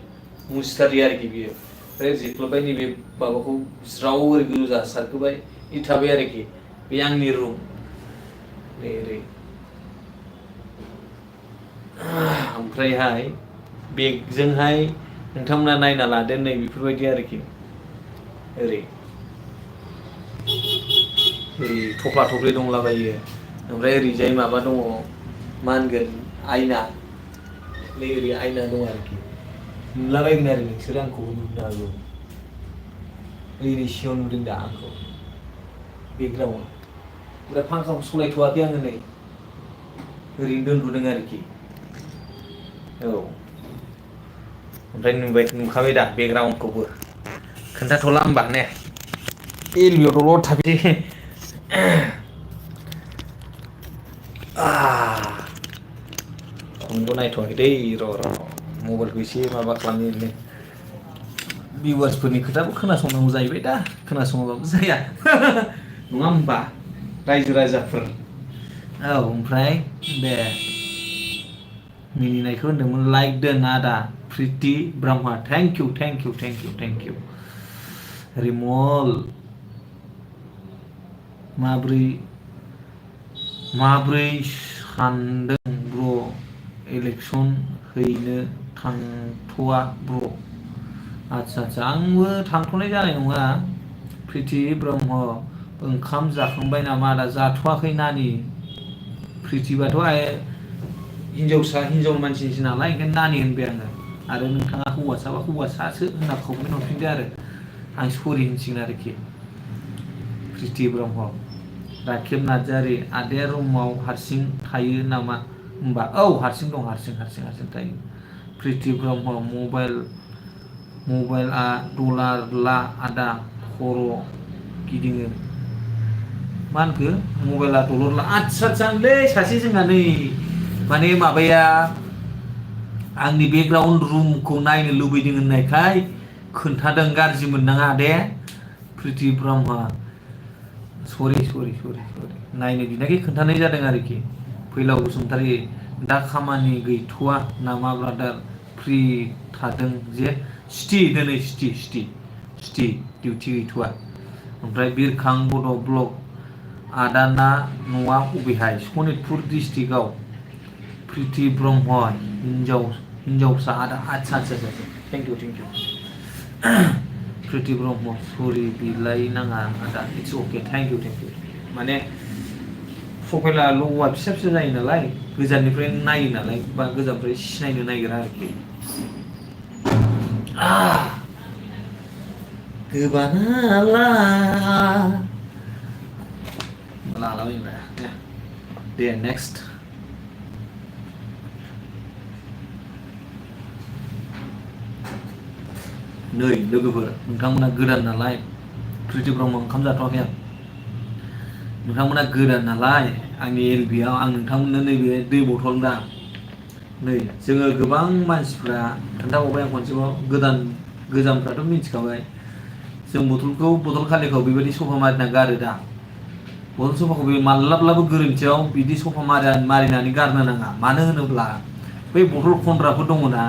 मुस्टारि आरोखि बियो ओमफ्राय जोख्लोबबाय नैबे माबाखौ ज्राव ओरै गोजौ सारखोबाय बिदि थाबाय आरोखि बे आंनि रुम नै ओरै ओमफ्रायहाय बेगजोंहाय नोंथांमोना नायना लादो नै बेफोरबायदि आरोखि ओरै थफ्ला थफ्लि दंलाबायो ओमफ्राय ओरैजाय माबा दङ मा होनगोन आयना नै ओरै आयना दं आरोखि नुलाबायगोन आरो नोंसोरो आंखौबो नुनो हागौ ओरै सिङाव नुदों दा आंखौ बेकग्राउन्ड ओमफ्राय फांखाखौ सलायथ'वाखै आङो नै ओरैनो दोनथ'दों आरोखि औ ओमफ्राय नुखाबाय दा बेकग्राउन्डखौबो खोन्थाथ'ला होमबा ने एलबियाव दलर थाफिदे समखौ नायथ'वाखै दै र' मबाइलखौ एसे माबा खालामनो भिउवार्सफोरनि खोथाबो खोनासंनांगौ जाहैबाय दा खोनासङाबाबो जाया नङा होमबा रायजो राजाफोर औ ओमफ्राय बे मिनिनायखौ होनदोंमोन लाइक दोन आदा प्रिति ब्रह्मा थेंक इउ रिमल माब्रै सानदों ब्र इलेक्सन हैनो थांथ'वा ब्र आच्छा आंबो थांथ'नाय जानाय नङा प्रिति ब्रह्म ओंखाम जाखांबाय नामा आदा जाथ'वाखै नानि प्रितिबाथ' हिनजाव मानसिसो नालाय ओंखायनो नानि होनबाय आरो नोंथाङा हौवासाबा हौवासासो होनना कमेन्ट हरफिनदो आरो आं सरि होनसिगोन आरोखि प्रिति ब्रह्म राकेब नार्जारि आदाया रुमाव हारसिं थायो नामा होमबा औ हारसिं दं हारसिं थायो प्रिति ब्रह्म मबाइलआ डलार ला आदा खर' गिदिङो मा होनखो मबाइलआ डलार ला आच्छालै सासे जोंहा नै माने माबाया आंनि बेकग्राउन्ड रुमखौ नायनो लुबैदों होननायखाय खोन्थादों गाज्रि मोननाङा दे प्रिति ब्रह्म सरि नायनो बिनाखै खोन्थानाय जादों आरोखि फैलाव बसुमतारी दा खामानि गैथ'वा नामा ब्रादार फ्रि थादों जे दिनै सिटि डिउटि गैथ'वा ओमफ्राय बिरखां बड' ब्लग आदाना न'आ बबेहाय सनितपुर डिस्ट्रिक्टआव प्रिति ब्रह्म हिनजावसा आदा आच्छा थेंक इउ प्रिति ब्रह्म सरि बिलाइ नाङा आदा इट्स अके थेंक इउ माने प्रफाइला ल'आ फिसा फिसा जायो नालाय गोजाननिफ्राय नायो नालाय बा गोजाननिफ्राय सिनायनो नागिरा आरोखि गोबानाला लालाबायबाय दे नेक्स्ट नै लोगोफोर नोंथांमोना गोदान नालाय प्रिति ब्रह्म ओंखाम जाथ'वाखै आं नोंथांमोना गोदान नालाय आंनि एलबिआव आं नोंथांमोननो नैबे दै बथल दा नै जोङो गोबां मानसिफ्रा खोन्थाबावबाय आं खनसेबाव गोजामफ्राथ' मिथिखाबाय जों बथल खालिखौ बेबायदि सफा मारिना गारो दा बथल सफाखौ बे माब्लाबाबो गोरोन्थियाव बिदि सफा मारिनानै गारनो नाङा मानो होनोब्ला बै बथल खनग्राफोर दङना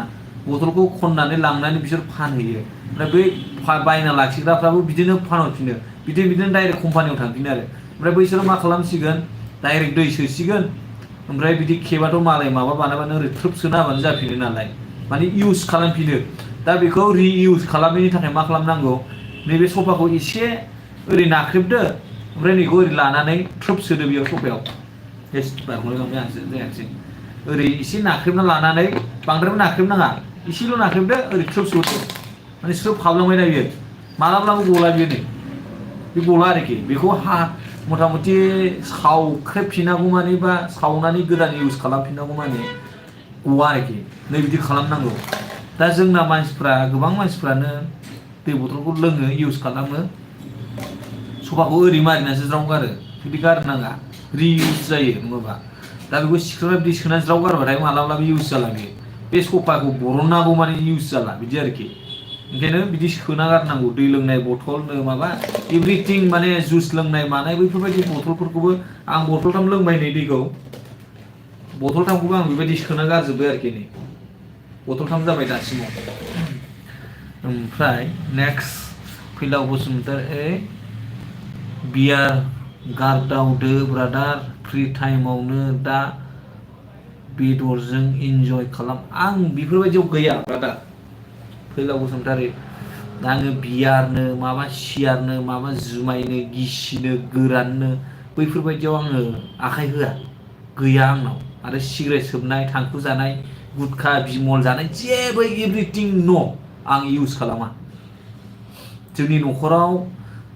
बथलखौ खननानै लांनानै बिसोर फानहैयो ओमफ्राय बै बायना लाखिग्राफ्राबो बिदिनो फानहरफिनो बिदिनो डाइरेक्ट कम्पानियाव थांफिनो आरो ओमफ्राय बैसोरो मा खालामसिगोन डाइरेक्ट दै सोसिगोन ओमफ्राय बिदि खेबाथ' मालाय माबा बानायबानो ओरै थ्रोब सोना होबानो जाफिनो नालाय माने इउज खालामफिनो दा बेखौ रिइउज खालामनायनि थाखाय मा खालामनांगौ नैबे सफाखौ एसे ओरै नाख्रेबदो ओमफ्राय नैखौ ओरै लानानै थ्रोब सोदो बेयाव सफायाव बारग'लायलांबाय आंसो जायाखिसै ओरै एसे नाख्रेबना लानानै बांद्रायबो नाख्रेबनाङा एसेल' नाख्रेबदो ओरै थ्रोब सोदो माने स्रोब हाबलांबाय ना बियो मालाब्लाबो गला बियो नै बे गला आरोखि बेखौ मथा मथि सावख्रेबफिननांगौ माने बा सावनानै गोदान इउज खालामफिननांगौ माने गवा आरोखि नै बिदि खालामनांगौ दा जोंना मानसिफ्रा गोबां मानसिफ्रानो दै बथलखौ लोङो इउज खालामो सफाखौ ओरै मारिनासो ज्राव गारो बिदि गारनाङा रिइउज जायो नङाबा दा बेखौ सिख्रेबना बिदि सोना ज्राव गारबाथाय मालाब्लाबो इउज जाला बियो बे सफाखौ बरननांगौ माने इउज जाला बिदि आरोखि ओंखायनो बिदि सोना गारनांगौ दै लोंनाय बथल माबा एभ्रिथिं माने जुइस लोंनाय मानाय बैफोरबायदि बथलफोरखौबो आं बथलथाम लोंबाय नै दैखौ बथलथामखौबो आं बेबायदि सोना गारजोब्बाय आरोखि नै बथलथाम जाबाय दासिमाव ओमफ्राय नेक्स्ट फैलाव बसुमतारी बियार गारदावदो ब्रादार फ्रि टाइमावनो दा बेदरजों इन्जय खालाम आं बेफोरबायदियाव गैया ब्रादार फैलाव बसुमतारी आङो बियारनो माबा सियारनो माबा जुमायनो गिसिनो गोराननो बैफोरबायदियाव आङो आखाइ होआ गैया आंनाव आरो सिगारेट सोबनाय थांखु जानाय गुटखा बिमल जानाय जेबो एभ्रिथिं न' आं इउज खालामा जोंनि न'खराव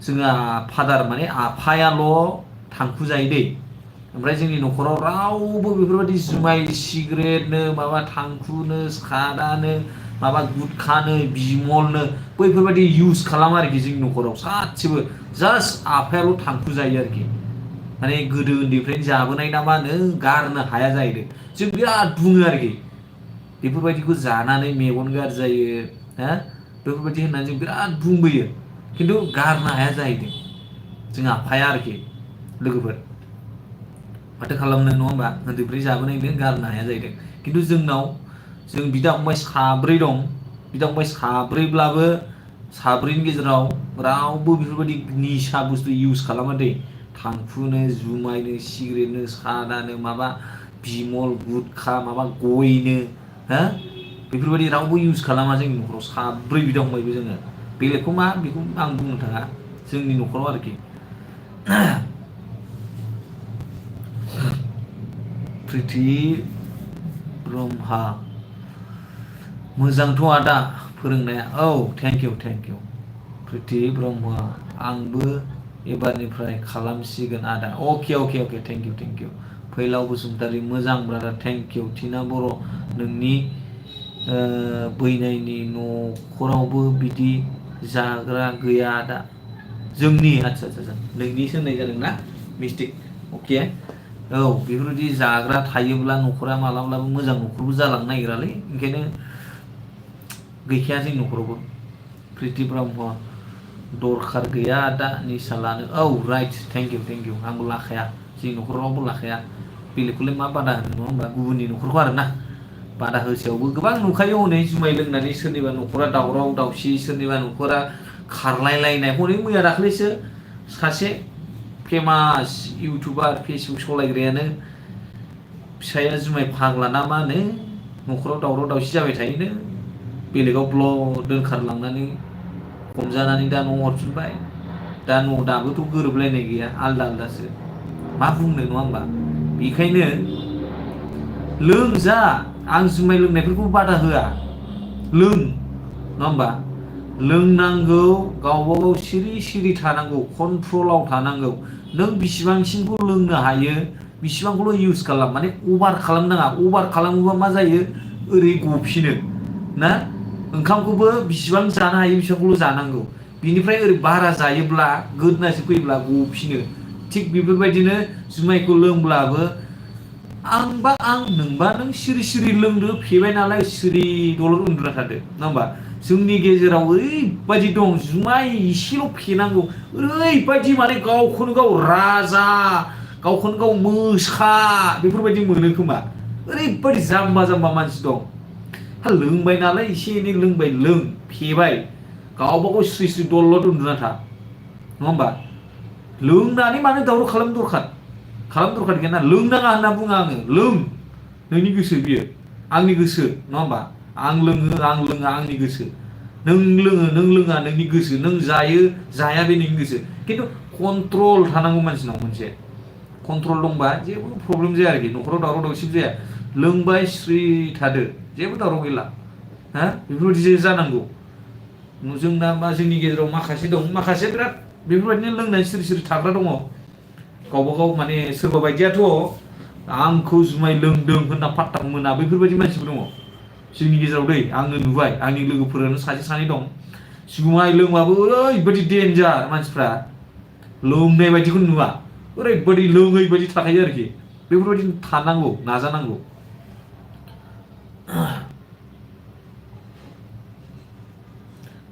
जोंहा फादार माने आफायाल' थांखु जायो दै ओमफ्राय जोंनि न'खराव रावबो बेफोरबायदि जुमाय सिगारेटनो माबा थांखुनो सादानो माबा गुटखानो बिमलनो बैफोरबायदि इउज खालामा आरोखि जोंनि न'खराव सासेबो जास्ट आफायाल' थांखु जायो आरोखि माने गोदो उन्दैनिफ्रायनो जाबोनाय ना मा होनो गारनो हाया जाहैदों जों बिराद बुङो आरोखि बेफोरबायदिखौ जानानै मेगन गाज्रि जायो हा बेफोरबायदि होननानै जों बिराद बुंबोयो खिन्थु गारनो हाया जाहैदों जों आफाया आरोखि लोगोफोर माथो खालामनो नङा होमबा उन्दैनिफ्राय जाबोनायनो गारनो हाया जाहैदों खिन्थु जों बिदा फंबाय साब्रै दं बिदा फंबाय साब्रैब्लाबो साब्रैनि गेजेराव रावबो बेफोरबायदि निसा बुस्थु इउज खालामा दै थांखुनो जुमायनो सिगारेटनो सादानो माबा बिमल गुटखा माबा गयनो हा बेफोरबायदि रावबो इउज खालामा जोंनि न'खराव साब्रै बिदा फंबायबो जोङो बेलेगखौ मा बेखौ आं बुंनो थाङा जोंनि न'खराव आरोखि प्रिति ब्रह्मा मोजांथ' आदा फोरोंनाया औ थेंक इउ प्रिति ब्रह्म आंबो एबारनिफ्राय खालामसिगोन आदा अके थेंक इउ फैलाव बसुमतारी मोजां ब्रादार थेंक इउ टिना बर' नोंनि बैनायनि न'खरावबो बिदि जाग्रा गैया आदा जोंनि आच्छा नोंनिसो होननाय जादों ना मिस्टेक अके औ बेफोरबायदि जाग्रा थायोब्ला न'खरा मालाब्लाबो मोजां न'खरबो जालांनो नागिरालै ओंखायनो गैखाया जोंनि न'खरावबो प्रिति ब्रह्म दरखार गैया आदा निसा लानो औ राइट थेंक इउ आंबो लाखाया जोंनि न'खराव रावबो लाखाया बेलेगखौलाय मा बादा होनो नङा होमबा गुबुननि न'खरखौ आरोना बादा होसेयावबो गोबां नुखायो हनै जुमाय लोंनानै सोरनिबा न'खरा दावराव दावसि सोरनिबा न'खरा खारलायलायनाय हनै मैया दाख्लैसो सासे फेमास इउटुबार फेसबुक सालायग्रायानो फिसाया जुमाय फाग्ला ना मा होनो न'खराव दावराव दावसि जाबाय थायोनो बेलेगाव दोनखारलांनानै हमजानानै दा न'आव हरफिनबाय दा दाबोथ' गोरोबलायनाय गैया आलदासो मा बुंनो नङा होमबा बेखायनो लों जा आं जुमाय लोंनायफोरखौ बादा होआ लों नङा होमबा लोंनांगौ गावबा गाव सिरि सिरि थानांगौ कन्ट्रलाव थानांगौ नों बिसिबांसिमखौ लोंनो हायो बिसिबांखौल' इउज खालाम माने अभार खालामनाङा अभार खालामोबा मा जायो ओरै गफिनो ना ओंखामखौबो बिसिबां जानो हायो बिसिबांखौल' जानांगौ बिनिफ्राय ओरै बारा जायोब्ला गोदनासो फैब्ला गफिनो थिग बेफोरबायदिनो जुमायखौ लोंब्लाबो आंबा आं नोंबा नों सिरि सिरि लोंदो फेबाय नालाय सिरि दलर उन्दुना थादो नङा होमबा जोंनि गेजेराव ओरैबायदि दं जुमाय एसेल' फेनांगौ ओरैबायदि माने गावखौनो गाव राजा गावखौनो गाव मोसा बेफोरबायदि मोनो खोमा ओरैबायदि जाम्बा जाम्बा मानसि दं हा लोंबाय नालाय एसे एनै लोंबाय लों फेबाय गावबा गाव स्रि स्रि दलद उन्दुना था नङा होमबा लोंनानै मानो दावराव खालाम दरखार गैया ना लोंनाङा होनना बुङा आङो लों नोंनि गोसो बियो आंनि गोसो नङा होमबा आं लोङो आंनि गोसो नों लोङो नों लोङा नोंनि गोसो नों जायो जाया बे नोंनि गोसो खिन्थु कन्ट्रल थानांगौ मानसिनाव मोनसे कन्ट्रल दंबा जेबो प्रब्लेम जाया आरोखि न'खराव दावराव दावसि जाया लोंबाय स्रि थादो जेबो दावराव गैला हा बेफोरबायदि जानांगौ जोंना मा जोंनि गेजेराव माखासे दं माखासे बिराद बेफोरबायदिनो लोंनाय सिरि सिरि थाग्रा दङ गावबा गाव माने सोरबा बायदियाथ' आंखौ जुमाय लोंदों होनना पात्ता मोना बेफोरबायदि मानसिबो दङ जोंनि गेजेराव दै आङो नुबाय आंनि लोगोफोरानो सासे सानै दं जुमाय लोंबाबो ओरैबायदि डेन्जार मानसिफ्रा लोंनाय बायदिखौ नुवा ओरैबायदि लोङै बायदि थाखायो आरोखि बेफोरबायदि थानांगौ नाजानांगौ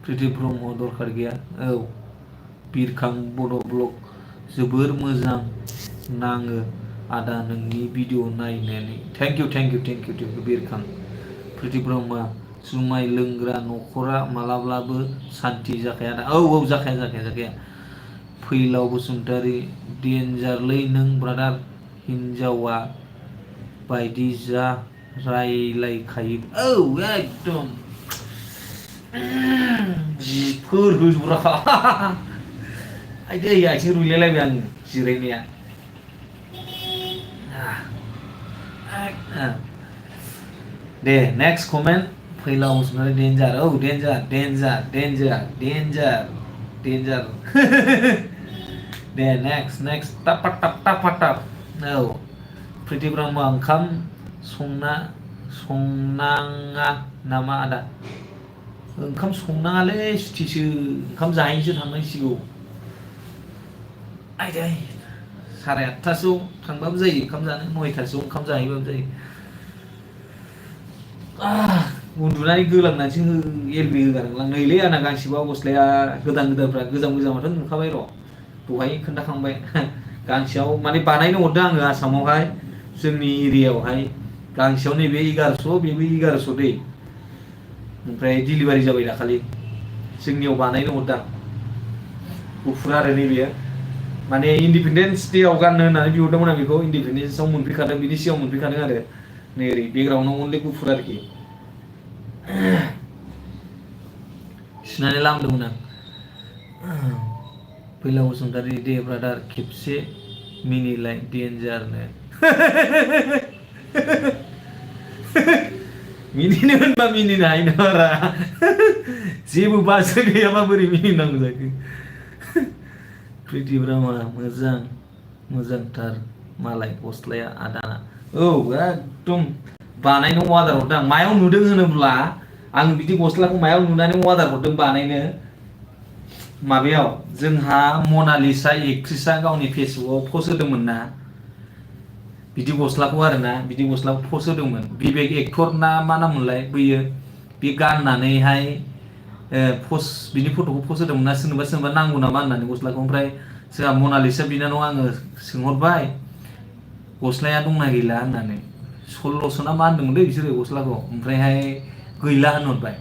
प्रिति ब्रह्म दरखार गैया औ बिरखां बड' ब्लग जोबोर मोजां नाङो आदा नोंनि भिडिअ नायनानै थेंक इउ बिरखां प्रिति ब्रह्म जुमाय लोंग्रा न'खरा मालाब्लाबो सान्थि जाखाया दा औ जाखाया फैलाव बसुमतारी डेन्जारलै नों ब्रादार हिनजावा बायदि जा रायलायखायो औ एकदम जिफोर होजोबग्राखा आइदै आथिं रुइलायलायबाय आङो जिरायनाया दे नेक्स्ट कमेन्ट फैलाव बसुमतारी डेन्जार औ डेन्जार दे नेक्स्ट टाप औ प्रिति ब्रह्म ओंखाम संनाङा नामा आदा ओंखाम संनाङालै सुथिसो ओंखाम जाहैनोसो थांनांसिगौ आइदै 8:30 थांबाबो जायो ओंखाम जानो 9:00 ओंखाम जाहैबाबो जायो उन्दुनानै गोलांनानैसो एलबि होगारलां नैलै आंना गांसेबा गस्लाया गोदानफ्रा गोजामाथ' नुखाबाय र' दहाय खोन्थाखांबाय गांसेयाव माने बानायनो हरदों आङो आसामावहाय जोंनि एरियायावहाय गांसेयाव नैबे 1100 बेबो 1100 दै ओमफ्राय डिलिभारि जाबाय दाखालि जोंनियाव बानायनो हरदां गुफुर आरो नैबेयो माने इन्डिपेन्डेन्स डेआव गाननो होननानै बिहरदोंमोन आं बेखौ इन्डिपेन्डेन्सआव मोनफैखादों बिनि सिगाङाव मोनफैखादों आरो नै ओरै बेकग्राउन्डआव अनलि गुफुर आरोखि सुनानै लामदोंमोन आं फैलाव बसुमतारी दे ब्रादार खेबसे मिनिलाय डेन्जारनो मिनिनो होनबा मिनिनो हायो नामारा जेबो बासो गैयाबा बोरै मिनिनांगौ जाखो प्रिति ब्रह्म मोजांथार मालाय गस्लाया आदाना औ एकदम बानायनो अर्डार हरदों आं मायाव नुदों होनोब्ला आं बिदि गस्लाखौ मायाव नुनानै अर्डार हरदों बानायनो माबायाव जोंहा मनालिसा एक्ट्रिसआ गावनि फेसबुकआव पस्ट होदोंमोन ना बिदि गस्लाखौ आरोना बिदि गस्लाखौ पस्ट होदोंमोन बिबेक एक्टर ना मा नाम मोनलाय बैयो बे गाननानैहाय पस्ट बिनि फट'खौ पस्ट होदोंमोन ना सोरनोबा नांगौ नामा होननानै गस्लाखौ ओमफ्राय जोंहा मनालिसा बिनानाव आङो सोंहरबाय गस्लाया दंना गैला होननानै 1600 ना मा होनदोंमोन दै बिसोरो गस्लाखौ ओमफ्रायहाय गैला होनहरबाय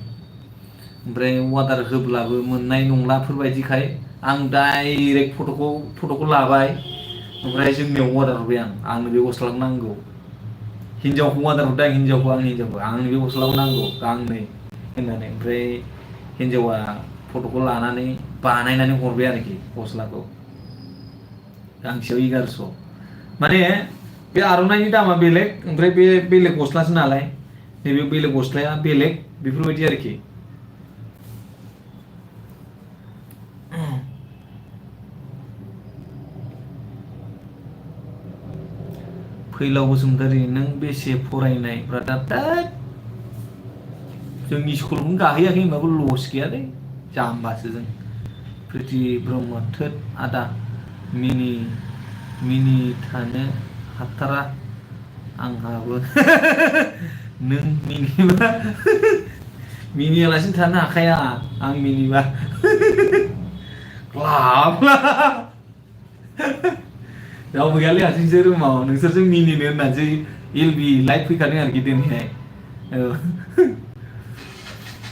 ओमफ्राय अर्डार होब्लाबो मोननाय नंलाफोरबायदिखाय आं डाइरेक्ट फट'खौ लाबाय ओमफ्राय जोंनियाव अर्डार हरबाय आंनो बे गस्लाखौ नांगौ हिनजावखौ अर्डार हरदों आंनो बे गस्लाखौ नांगौ गांनै होननानै ओमफ्राय हिनजावा फट'खौ लानानै बानायनानै हरबाय आरोखि गस्लाखौ गांसेयाव 1100 माने बे आर'नाइनि दामा बेलेग ओमफ्राय बे बेलेग गस्लासो नालाय नैबे बेलेग गस्लाया बेलेग बेफोरबायदि आरोखि फैलाव बसुमतारी नों बेसे फरायनाय ब्रादार दैट जोंनि स्कुलखौनो गाहैयाखै होनबाबो लस गैया दै जाम्बासो जों प्रिति ब्रह्म थोद आदा मिनि थानो हाथारा आंहाबो नों मिनिबा मिनियालासिनो थानो हाखाया आं मिनिबा ग्लाब रावबो गैयालै हारसिंसो रुमाव नोंसोरजों मिनिनो होननानैसो एलबि लाइभ फैखादों आरोखि दिनैहाय औ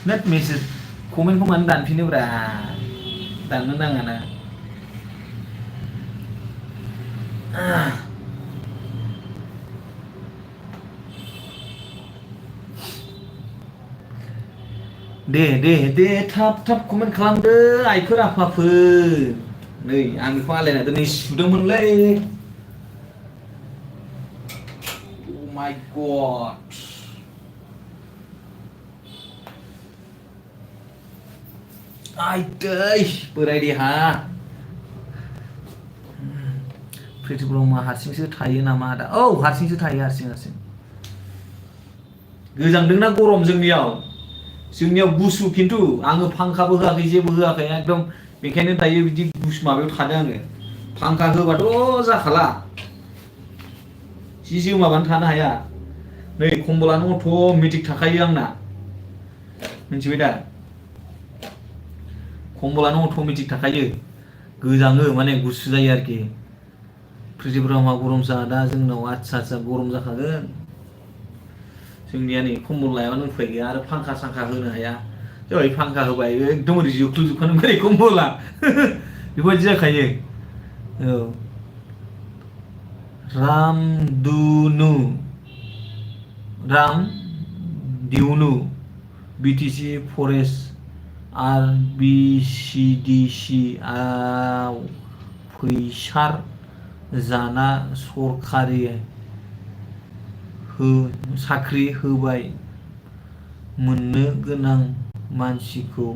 नेट मेसेज कमेन्टखौ मानो दानफिनोब्रा दाननो नाङाना दे थाब कमेन्ट खालामदो आइफोर आफाफोर नै आं बेखौ आलायना दोनै सुदोंमोनलै Oh my god आइदै बोराय देहा प्रिति ब्रह्मआ हारसिंसो थायो नामा आदा औ हारसिंसो थायो हारसिं गोजांदोंना गरम जोंनियाव गुसु खिन्थु आङो फांखाबो होआखै जेबो होआखै एकदम बेखायनो दायो बिदि गुसु माबायाव थादों आङो फांखा होबाथ' जाखाला जि जोमाबानो थानो हाया नै कम्बलानो अट'मेटिक थाखायो आंना मिथिबाय दा कम्बलानो अट'मेटिक थाखायो गोजाङो माने गुसु जायो आरोखि प्रिति ब्रह्मआ गरमसा दा जोंनाव आच्छा गरम जाखागोन जोंनिया नै कम्बल लायाबानो उफाय गैया आरो फांखा सांखा होनो हाया जै फांखा होबाय एकदम ओरै जोख्लोबजोबखानो बोरै कम्बला बेबायदि जाखायो औ रामदिउनु बिटिसि फरेस्ट RBCDC आव फैसार जाना सरखारि साख्रि होबाय मोननो गोनां मानसिखौ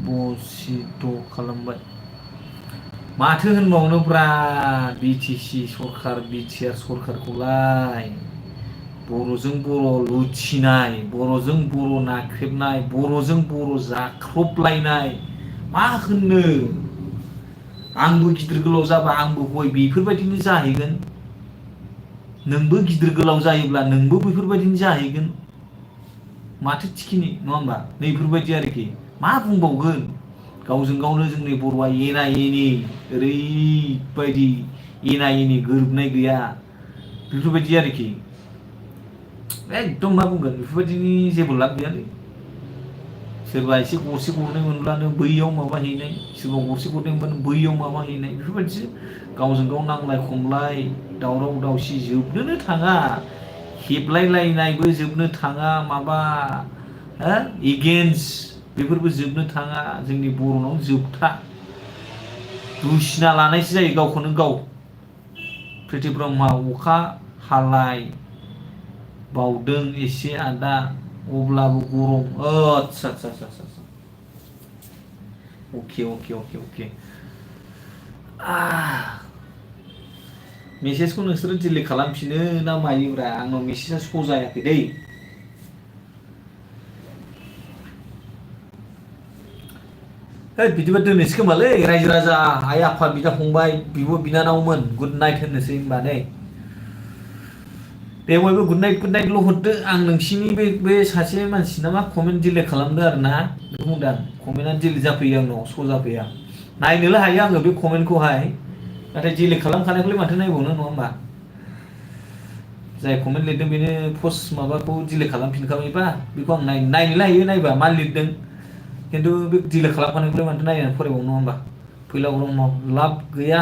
बसित खालामबाय माथो होनबावनोब्रा बिटिसि सरखार बिटिआर सरखारखौलाय बर'जों बर' लुथिनाय बर'जों बर' नाख्रेबनाय बर'जों बर' जाख्रबलायनाय मा होननो आंबो गिदिर गोलाव जाबा आंबो हय बेफोरबायदिनो जाहैगोन नोंबो गिदिर गोलाव जायोब्ला नोंबो बेफोरबायदिनो जाहैगोन माथो थिखिनि नङा होमबा नैफोरबायदि आरोखि मा बुंबावगोन गावजों गावनो जोंनि बर'आ एना एनि ओरैबायदि एना एनि गोरोबनाय गैया बेफोरबायदि आरोखि एकदम मा बुंगोन बेफोरबायदिनि जेबो लाब गैयालै सोरबा एसे गरसे गरनै मोनब्लानो बैयाव माबाहैनाय सोरबा गरसे गरनै मोनब्लानो बैयाव माबाहैनाय बेफोरबायदिसो गावजों गाव नांलाय खमलाय दावराव दावसि जोबनोनो थाङा हेबलायलायनायबो जोबनो थाङा माबा एगेन्स्ट बेफोरबो जोबनो थाङा जोंनि बर'नाव जोबथा दुसिना लानायसो जायो गावखौनो गाव प्रिति ब्रह्मआ अखा हालाय बावदों एसे आदा अब्लाबो गरम आच्छा अके मेसेजखौ नोंसोरो डिलिट खालामफिनो ना मायोब्रा आंनाव मेसेजआ श' जायाखै दै बिदिबा दोननोसै खोमालै रायजो राजा आइ आफा बिदा फंबाय बिब' बिनानावमोन गुड नाइट होननोसै होनबा नै दे बयबो गुड नाइटल' हरदो आं नोंसिनि बे सासे मानसि नामा कमेन्ट डिलिट खालामदो आरो ना बेखौ बुंदों आं कमेन्टआ डिलिट जाफैयो आंनाव श' जाफैया नायनोल' हायो आङो बे कमेन्टखौहाय नाथाय डिलिट खालामखानायखौलाय माथो नायबावनो नङा होमबा जाय कमेन्ट लिरदों बेनो पस्ट माबाखौ डिलिट खालामफिनखाबायबा बेखौ आं नायनोल' हायो नायबा मा लिरदों खिन्थु बे डिलिट खालामखानायखौलाय माथो नायनानै फरायबावनो नङा होमबा फैलाव ब्रह्म लाब गैया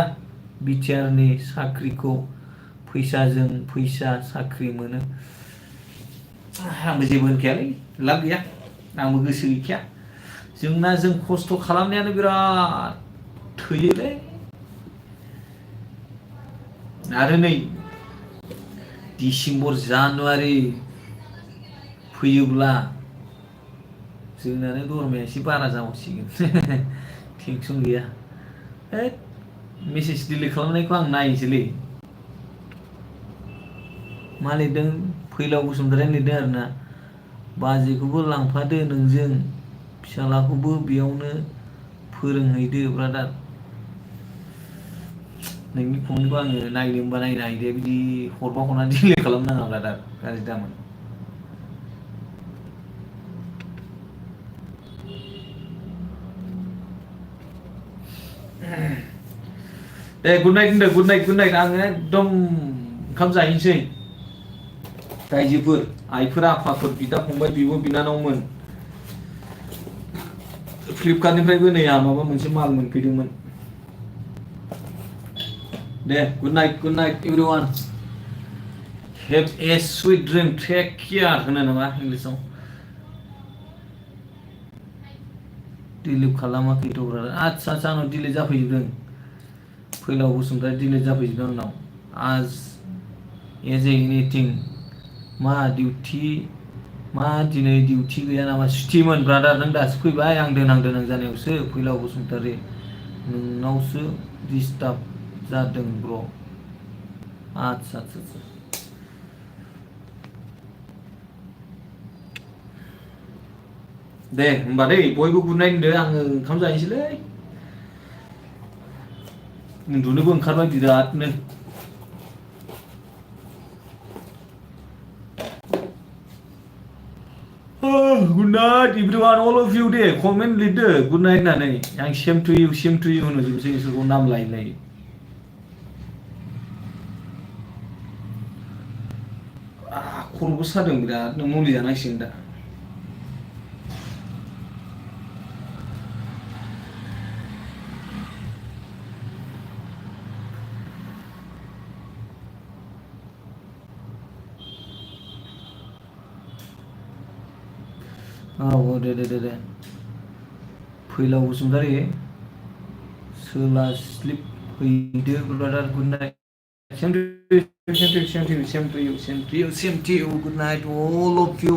बिटिआरनि साख्रिखौ फैसाजों फैसा साख्रि मोनो आंबो जेबो होनखायालै लाब गैया आंबो गोसो गैखाया जों खस्थ' खालामनायानो बिराद थैयोलै आरो नै डिसेम्बर जानुवारि फैयोब्ला जोंनानो दरमाया एसे बारा जाबावसिगोन टेनसन गैया होद मेसेज डिलिट खालामनायखौ आं नायनोसैलै मा लिरदों फैलाव बसुमतारिया लिरदों आरोना बाजैखौबो लांफादो नोंजों फिसालाखौबो बेयावनो फोरोंहैदो ब्रादार नोंनि फनखौ आङो नायनो होनबा नायनो हायो दे बिदि हरबा हरनानै डिलिट खालामनाङा ब्रादार गाज्रि दामोन दे गुड नाइट होनदो गुड नाइट आङो एकदम ओंखाम जाहैनोसै रायजोफोर आइफोर आफाफोर बिदा फंबाय बिब' बिनानावमोन फ्लिपकार्टनिफ्रायबो नै आं माबा मोनसे माल मोनफैदोंमोन दे good night everyone have a sweet dream take care होनो नामा इंलिसाव डिलिट खालामाखैथ' ब्रादार आच्छा आंनाव डिलिट जाफैजोबदों फैलाव बसुमतारी डिलिट जाफैजोबदों आंनाव आज एज एनिथिं मा डिउटि मा दिनै डिउटि गैया नामा सुटिमोन ब्रादार नों दासो फैबाय आं देनां जानायावसो फैलाव बसुमतारी नोंनावसो डिस्टार्ब जादों ब्र आच्छा दे होमबा दै बयबो गुड नाइट होनदो आङो ओंखाम जाहैनोसैलै उन्दुनोबो ओंखारबाय बिरादनो good night everyone all of you दे कमेन्ट लिरदो गुड नाइट होननानै आं सेम टु इउ होनजोबसै बिसोरखौ नाम लायै खर'बो सादों बिरादनो मुलि जानांसिगोन दा औ दे फैलाव बसुमतारी सोला स्लिप फैदो brother good night same to you good night all of U